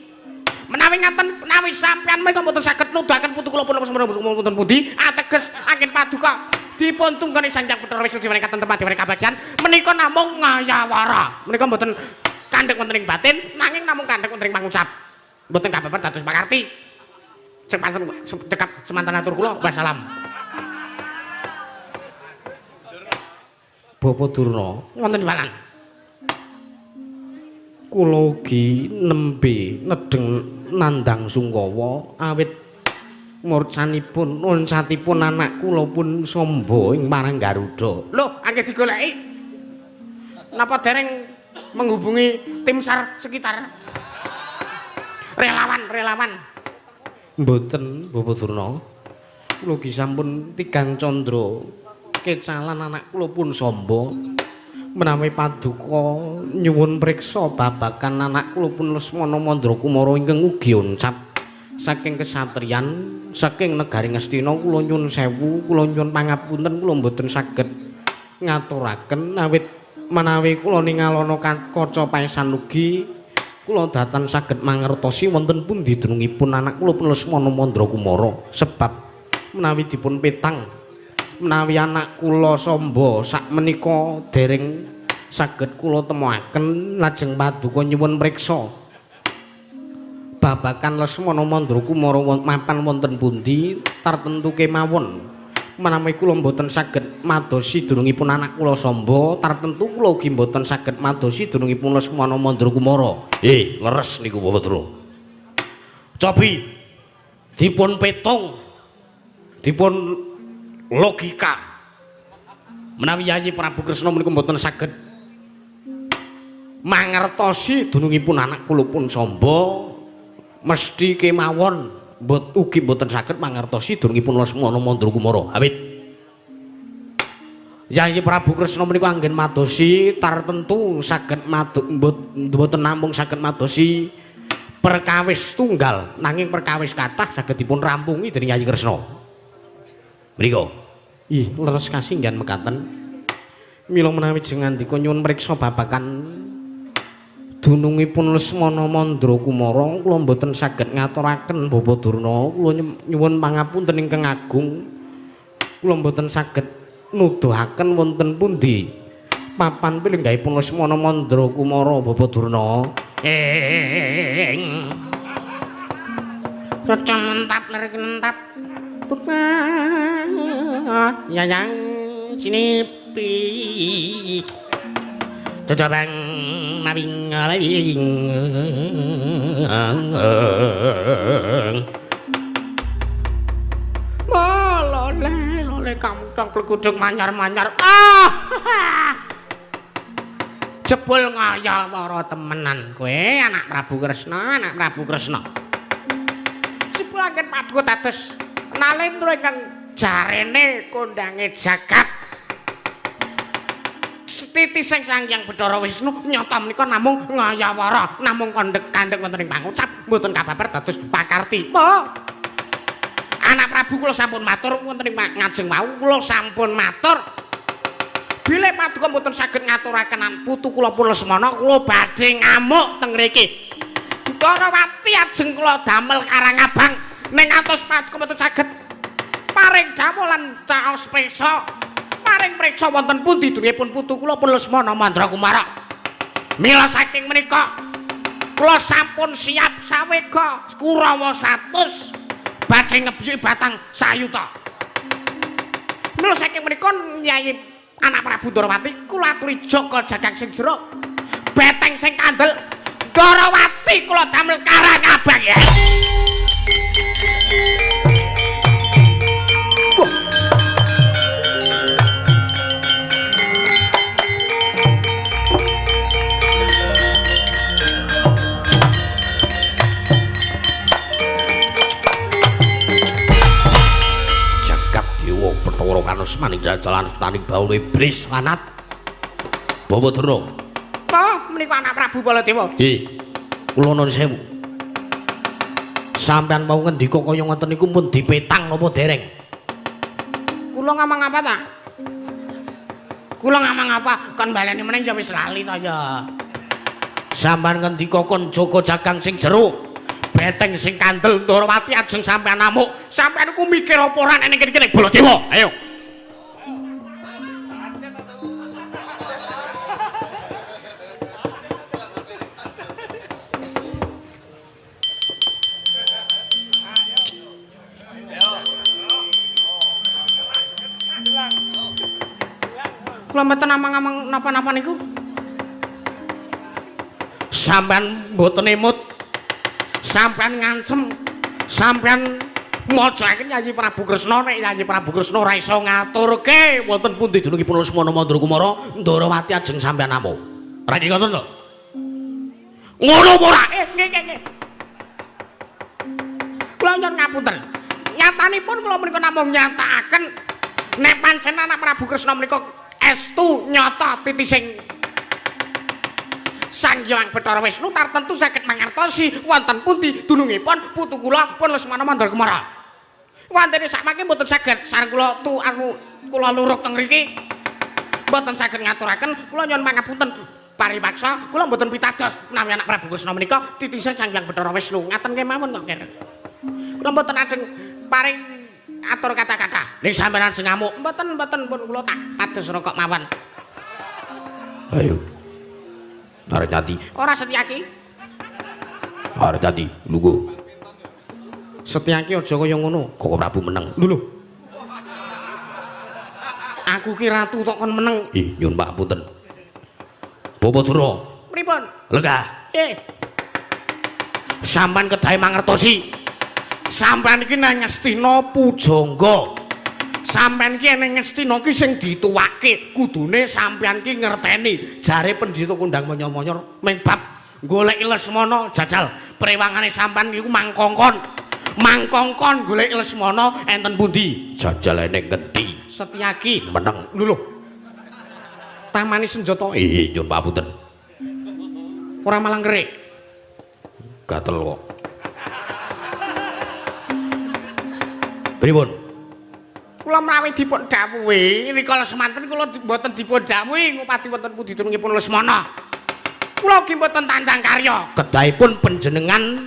A: Menawi ngaten, menawi sampean menika mboten saged nuduhaken putu kula pun Lesmana wonten pundi, ateges anggen paduka dipun tunggoni Sang Hyang Bathara Wisnu diwenehi katentreman diwenehi kabagyan menika namung ngayawara. Menika mboten kandhek wonten ing batin, nanging namung kandhek wonten ing pangucap. Mboten kababar dados pakarti. Semanten cekap semanten atur kula, wassalam.
B: Bapak Durna
A: wonten walan.
B: Kula ugi nembe nedheng nandhang sungkawa awit murcanipun oncatipun anak kula pun Samba ing marang Garuda.
A: Lho, angge digoleki. Napa dereng menghubungi tim SAR sekitar? Relawan, relawan.
B: Mboten, Bapak Durna. Kula ugi sampun tigang candra kecalan anak kula pun Samba. Menawi paduka nyuwun priksa babagan anak kula pun Lesmana Mandra Kumara ingkang ugi oncap saking kesatriyan saking negari Ngastina, kula nyuwun sewu, kula nyuwun pangapunten, kula mboten saged ngaturaken awit menawi kula ningalana kaca paesan ugi kula datan saged mangertosi wonten pundi dunungipun anak kula pun Lesmana Mandra Kumara. Sebab menawi dipun petang menawi anak kula Samba sakmenika dereng saged kula temokaken, lajeng paduka nyuwun priksa babagan Lesmana Mandra Kumara mapan wonten pundi tartentu kemawon. Menawi kula mboten saged madosi dunungipun anak kula Samba, tartentu kula ugi mboten saged madosi dunungipun Lesmana Mandra Kumara.
A: Leres niku Bapak Durna. Cobi dipun petung, dipun logika. Menawi Yayi Prabu Kresna menika mboten saged mangertosi dunungipun anak kula pun Samba, mesti kemawon ugi mboten saged mangertosi dunungipun Lesmana Mandra Kumara. Awit Yayi Prabu Kresna menika anggen madosi tartentu saged mboten namung saged madosi perkawis tunggal, nanging perkawis kathah saged dipun rampungi dening Yayi Kresna. Mriku.
B: Ih, leres kasinggihan mekaten. Mila menawi jengandika nyuwun priksa babagan dunungipun Lesmana Mandra Kumara, kula mboten saged ngaturaken Bapak Durna, kula nyuwun pangapunten ingkang agung. Kula mboten saged nuduhaken wonten pundi papan pilenggahipun Lesmana Mandra Kumara Bapak Durna.
A: Ing Recentap lirik entap yayang sinipi cocobang mawing lawing lole lole kamutang plegudung manyar-manyar. Ah, jebul ngayawara temenan kowe anak Prabu Kresna, anak Prabu Kresna. Jebul anggen paduka dados nalendra ingkang jarene kondange jagat. Titi sing Sang Hyang Bathara Wisnu nyata menika namung ngayawara, namung kandhek-kandhek wonten ing pangucap, mboten kababar dados pakarti. Anak Prabu Prabu kula sampun matur wonten ing ngajeng wau kula sampun matur. Bilih paduka mboten saged ngaturaken putu kula pun Lesmana kula badhe ngamuk teng mriki. Ndorowati ajeng kula damel karang abang ning atos paduka mboten saged paring dawuh lan caos priksa. Paring priksa wonten pundi dunungipun putu kula pun Lesmana Mandra Kumara. Mila saking menika kula sampun siap sawega Kurawa 100 badhe ngebiyuki batang sayuta. Mila saking menika Nyai Anak Prabu Ndorowati kula aturi jaga jagang sing jero, beteng sing kandel. Ndorowati kula damel karang abang ya.
B: Bathara Kanusmaning jajalan sutaning baune iblis lanat. Bawadra.
A: Oh, menika anak Prabu Baladewa.
B: Nggih. Kula nuwun sewu. Sampeyan mau ngendika kaya ngoten niku pun dipetang napa dereng?
A: Kula ngamang apa ta? Kula ngamang apa? Kon baleni meneh ya wis lali ta ya.
B: Sampeyan ngendika kon jaga jagang sing jero, beteng sing kandel Ndorowati ajeng sampeyan amuk.
A: Sampeyan ku mikir apa ora nek kene-kene Baladewa?
B: Ayo.
A: Kula mboten amang-amang napa-napa niku.
B: Sampeyan mboten emut. Sampeyan ngancem, sampeyan macaken Yayi Prabu Kresna nek Yayi Prabu Kresna ora iso ngaturke wonten pundi dunungipun Lesmana Mandra Kumara Ndorowati ajeng sampeyan nampa. Ora iki ngoten to? Ngono apa ora?
A: Nggih nggih nggih. Kula nyuwun ngapunten. Nyatanipun kula menika namung nyatakaken nek pancen anak Prabu Kresna menika estu nyata titising Sang Hyang Bathara Wisnu tartentu saged mangertosi wonten pundi dunungipun putu kula pun Lesmana Mandra Kumara. Wantene sakmangke mboten saged sareng kula tu anu kula luruk teng mriki. Mboten saged ngaturaken, kula nyuwun pangapunten paripaksa kula mboten pitados menawi anak Prabu Kresna menika titise Sang Hyang Bathara Wisnu. Ngaten kemawon kok kene. Kula mboten ajeng paring atur kata-kata.
B: Ning sampeyan sing ngamuk.
A: Mboten mboten pun kula tak pados rokok mawon.
B: Ayo. Arep dadi.
A: Ora Setyaki.
B: Arep dadi lungguh.
A: Setyaki aja kaya ngono.
B: Koko Prabu meneng.
A: Lho lho. Aku ki ratu tok kon meneng.
B: Ih, nyuwun pangapunten. Bawadra.
A: Pripun?
B: Lenggah.
A: Nggih.
B: Sampeyan kedahe mangertosi. Sampeyan iki nang Ngastina pujangga. Sampeyan ki nang Ngastina ki sing dituwake, kudune sampeyan ki ngerteni. Jare pendhita kondang monyor-monyor ming bab goleki Lesmana jajal prewangane sampeyan iku mangkongkon. Mangkongkon goleki Lesmana enten pundi? Jajal ning ngendi?
A: Setyaki
B: meneng.
A: Lho lho. Tamani senjata.
B: Ih, nyuwun pangapunten.
A: Ora malang kerik.
B: Gatel kok. Pripun?
A: Kula mrawi dipun dawuhi rikala semanten kula mboten dipun dawuhi ngupati wonten pundi dunungipun Lesmana. Kula ugi mboten tandang karya.
B: Kedahipun panjenengan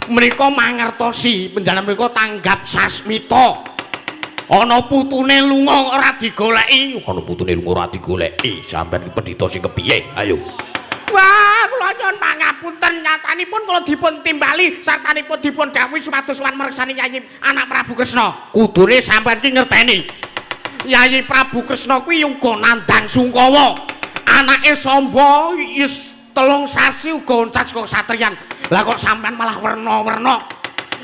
B: menika mangertosi panjenengan menika tanggap sasmita. Ana putune lunga ora digoleki, ana putune lunga ora digoleki. Sampeyan iki pendhita sing kepiye? Ayo.
A: Wah, kula nyuwun pangapunten nyatanipun kula dipun timbali sartanipun dipun dawuhi supados sowan mreksani Yayi Anak Prabu Kresna.
B: Kudune sampeyan ki ngerteni. Yayi Prabu Kresna kuwi uga nandhang sungkawa. Anake Samba wis 3 sasi uga oncat saka satriyan. Lah kok sampeyan malah werna-werna.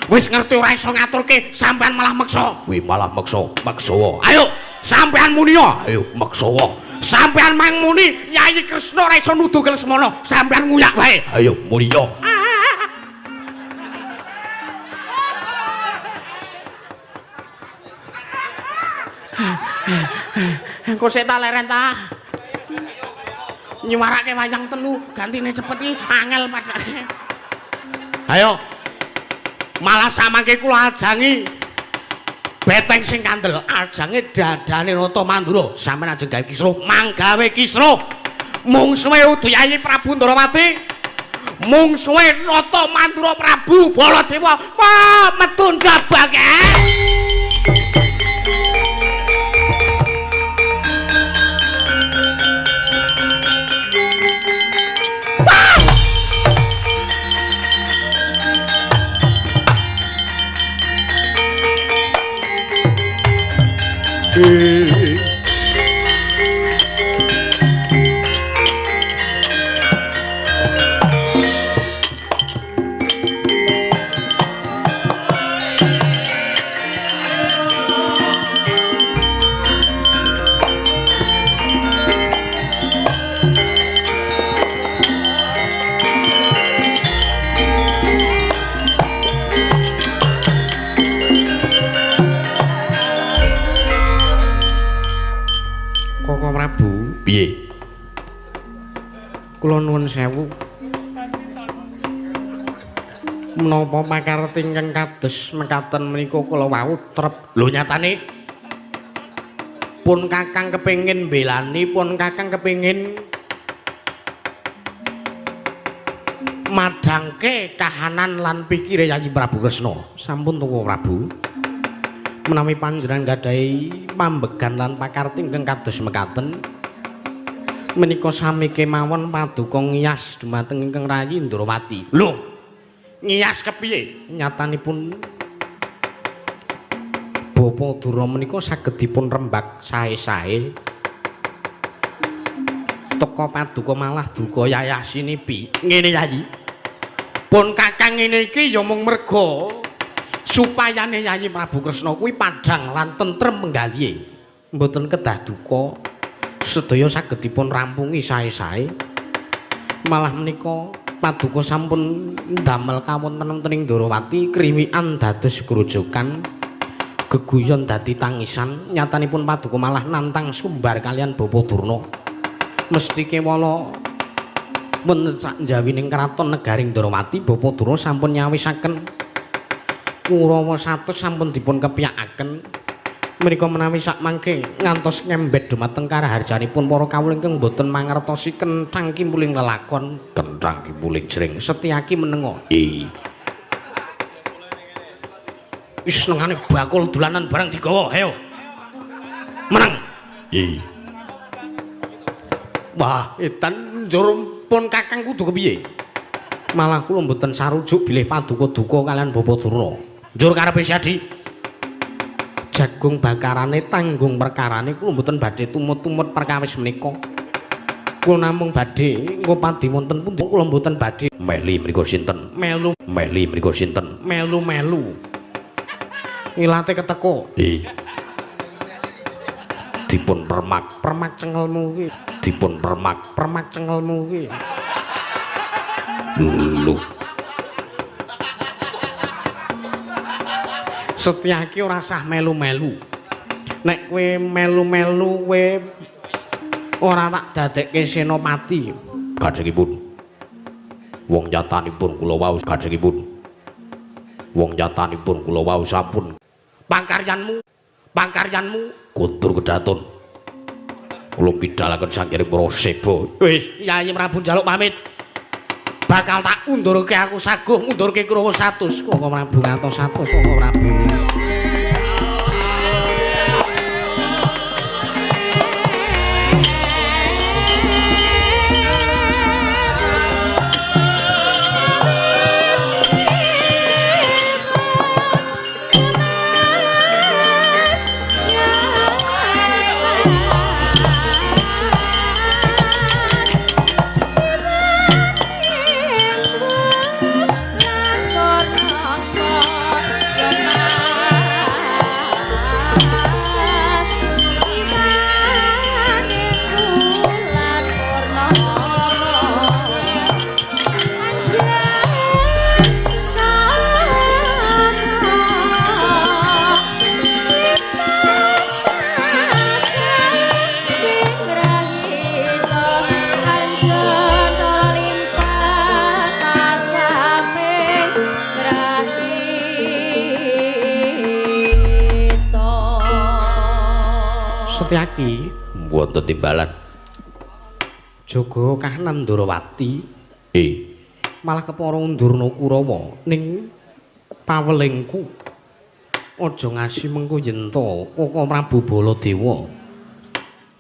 B: Wis ngerti ora iso ngaturke, sampeyan malah meksa. Kuwi malah meksa, meksawa. Ayo, sampeyan muniya. Ayo meksawa. Sampeyan mang muni Yayi Kresna ora iso nuduhke Lesmana, sampeyan nguyak wae. Ayo muniya.
A: Engko sik ta leren ta. Nyuwarake wayang telu, gantine cepet iki angel padake.
B: Ayo. Malah samangke kula ajangi.
A: Beteng sing kandel ajange dadane Nata Mandura. Sampeyan ajeng gawe kisruh, manggawe kisruh. Mungsuhe udu Yayi Prabu Ndrawati. Mungsuhe Nata Mandura Prabu Baladewa. Wah, metu njabake. Piye? Kula nuwun sewu. Menapa pakarti ingkang kados mekaten menika kula wau trep. Lho nyatane pun Kakang kepengin mbelani, pun Kakang kepengin madhangke kahanan lan pikire Yayi Prabu Kresna. Sampun to Prabu. Menawi panjenengan gadhahi pambegan lan pakarti ingkang kados mekaten menika sami kemawon paduka ngiyas dumateng ingkang rayi Ndrawati. Lho, ngiyas kepiye? Nyatanipun Bapa Durna menika saged dipun rembak sae-sae. Teka paduka malah duka yayasinipi. Ngene Yayi. Pun Kakang ngene iki ya mung merga supayane Yayi Prabu Kresna kuwi padhang lan tentrem penggalihe. Mboten kedah duka. Sedaya saged dipun rampungi sae-sae. Malah menika paduka sampun ndamel kawonten wonten ing Ndrawati kriwikan dados grojogan, geguyon dadi tangisan. Nyatanipun paduka malah nantang sumbar kalian Bapa Durna. Mesti kewala wonten sak njawining kraton negaring Ndrawati Bapa Durna sampun nyawisaken Kurawa 100 sampun dipun kepyakaken. Menika menawi sak mangke ngantos ngembet dumateng karaharjanipun para kawula ingkang boten mangertosi kenthang kimpuling lelakon, kenthang kimpuling jring. Setyaki menengo. Wis senengane bakul dolanan barang digawa, ayo. Meneng. Wah, edan njur pun Kakang kudu kepiye? Malah kula mboten sarujuk bilih paduka duka kalian Bapa Durna. Njur karepe Syadi. Jagung bakarane tanggung perkarane kula mboten badhe tumut-tumut perkawis menika. Kula namung badhe ngopadi wonten pundi kula mboten badhe meli mriku sinten? Melu meli mriku sinten? Melu-melu. Ilate keteko. Dipun permak, permak cengelmu kuwi. Dipun permak, permak cengelmu kuwi. Lho. Setyaki ora sah melu-melu. Nek kowe melu-melu kowe ora tak dadekke senopati. Kanjengipun. Wong nyatanipun kula wau kanjengipun. Wong nyatanipun kula wau sampun pangkaryanmu, pangkaryanmu kundur kedaton. Kula pidhalaken sangkiring Praseba. Wis, Yayi Prabu njaluk pamit. Bakal tak undurke aku saguh ngundurke Kurawa 100. Koko Prabu ngantos 100 Koko Prabu.
C: Yeah.
A: Setyaki
B: Wonten timbalan.
A: Jaga kahanan Ndorowati. Malah kepara undurna Kurawa ning pawelingku. Aja ngasi mengko yen to Koko Prabu Baladewa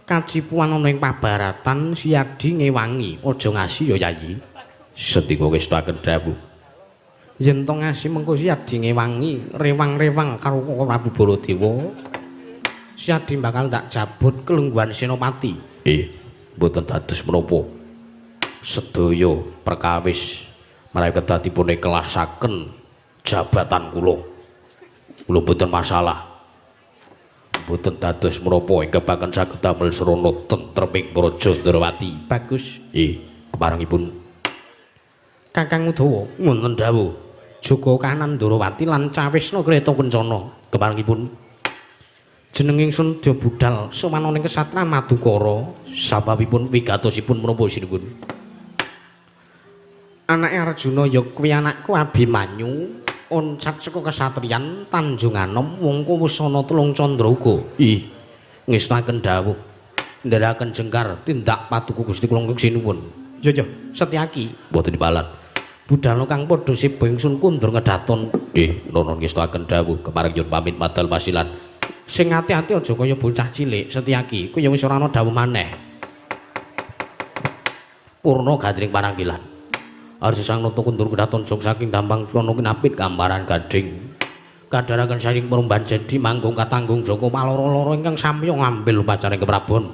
A: kacipuan ana ing pabaratan Siyadi ngewangi. Aja ngasi ya Yayi.
B: Sendika ngestakaken dawuh.
A: Yen to ngasi mengko Siyadi ngewangi rewang-rewang karo Koko Prabu Baladewa, Siyadi bakal tak jabut kelungguhan senopati.
B: Mboten dados menapa. Sedaya perkawis menawi kedah dipun ikhlasaken jabatan kula. Kula mboten masalah. Mboten dados menapa ingkang bakal saged damel srana tentreming Praja Ndrawati.
A: Bagus.
B: Keparengipun
A: Kakang Udawa
B: wonten dawuh.
A: Jaga kahanan Ndrawati lan cawisna kreta kencana.
B: Keparengipun
A: jeneng ingsun dya budal sowan ning kesatran Madukara.
B: Sababipun wigatosipun menapa sinuwun?
A: Anake Arjuna ya kuwi anakku Abimanyu, oncat saka kesatriyan Tanjunganom wongko wis ana telung candra uga.
B: Ngestakaken dawuh. Ndherekaken jengkar tindak patuku Gusti kula sinuwun.
A: Ya ya, Setyaki.
B: Mboten dibalan.
A: Budal kang padha seba ingsun kundur ngedaton.
B: Nono ngestakaken dawuh kepareng nyuwun pamit madal pasilan.
A: Sing ati-ati aja kaya bocah cilik, Setyaki. Kuwi ya wis ora ana dawuh maneh.
B: Purna gandring panangkilan. Arsa sang nata kundur kedaton jog saking dampang culana kinapit gambaran gading.
A: Kadharaken saking perumban jedi manggung katanggung Joko paloro-loro ingkang samya ngambil upacaring keprabon.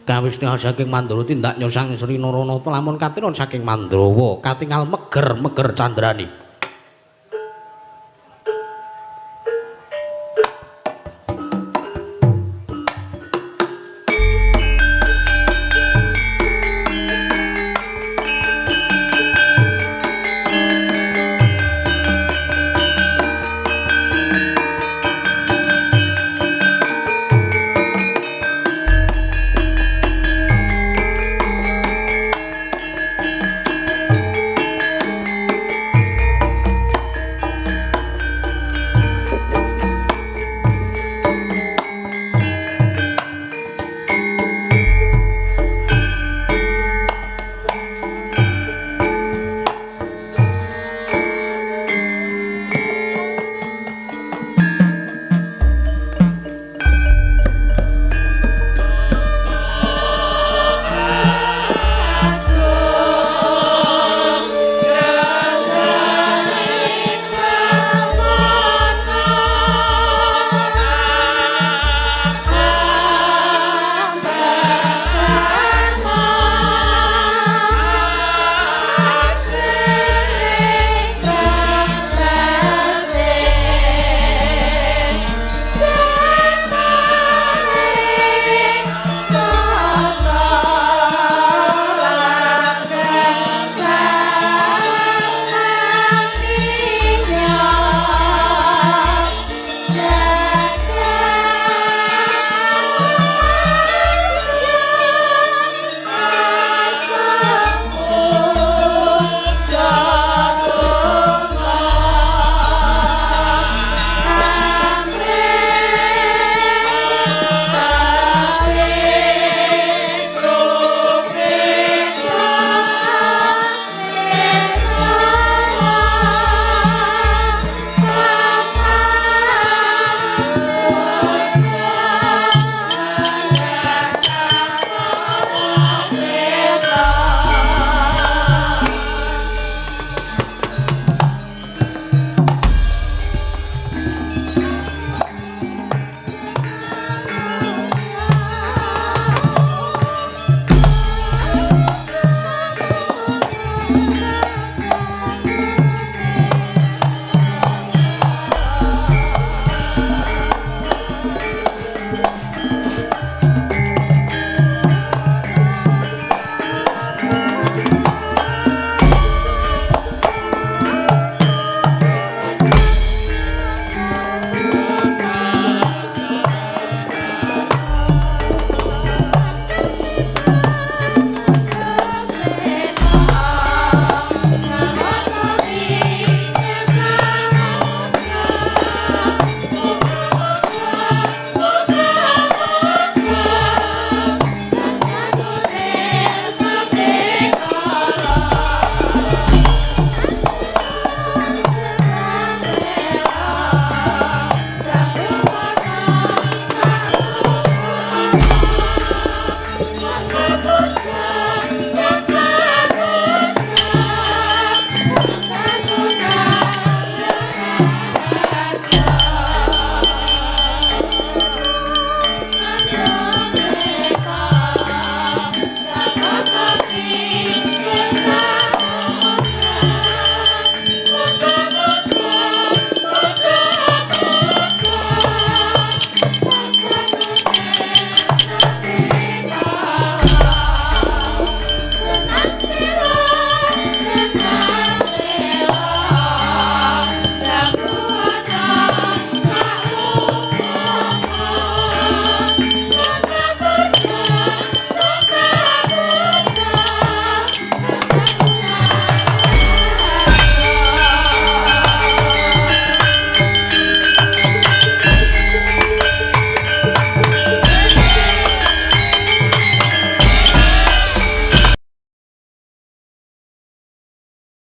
A: Kawis tingal saking Mandura tindak nyosang Sri Naranata lamun katinon saking Mandrawa katingal meger-meger candrani.